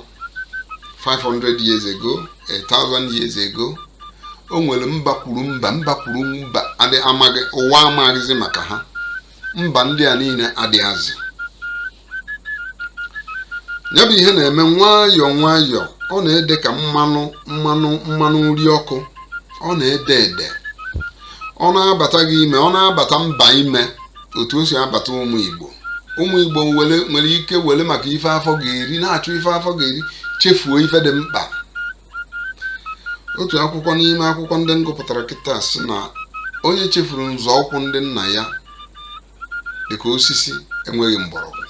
500 years ago, 1000 years ago, o nwere mba kwuru mba, mba kwuru mba adị amaghị ụwa amaghịzi maka ha. Mba ndị a niile adịghịzị. Ya bụ ihe na-eme nwayọọ nwayọọ, ọ na-ede ka mmanụ mmanụ mmanụ nri ọkụ, ọ na-ede ede, Ọ na-abata gị ime, ọ na-abata mba ime otu o si abata ụmụ Igbo. Ụmụ Igbo nwere ike were maka ife afọ ga-eri, na-achụ ife afọ ga-eri, chefuo ife dị mkpa. Otu akwụkwọ n'ime akwụkwọ ndị m gụpụtara kịta sị na onye chefuru nzọụkwụ ndị nna ya dịka osisi enweghị mgbọrọgwụ.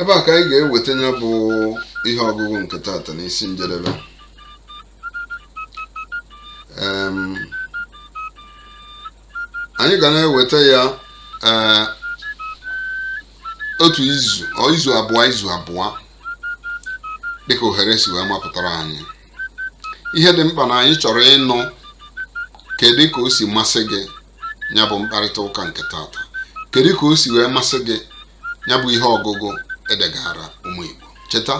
Ebe a ka anyị ga-eweta ya bụ ihe ọgụgụ nke tata n'isi njedebe. Anyị ga na-eweta ya ee otu izu ọ izu abụọ izu abụọ, dịka ohere si wee mapụtara anyị. Ihe dị mkpa na anyị chọrọ ịnụ kedu ka o si masị gị ya bụ mkparịta ụka nke tata, kedu ka o si wee masị gị ya bụ ihe ọgụgụ edegara ụmụ Igbo. Cheta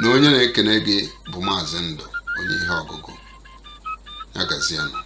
na onye na-ekene gị bụ Maazị Ndụ, onye ihe ọgụgụ. Ya gazienụ.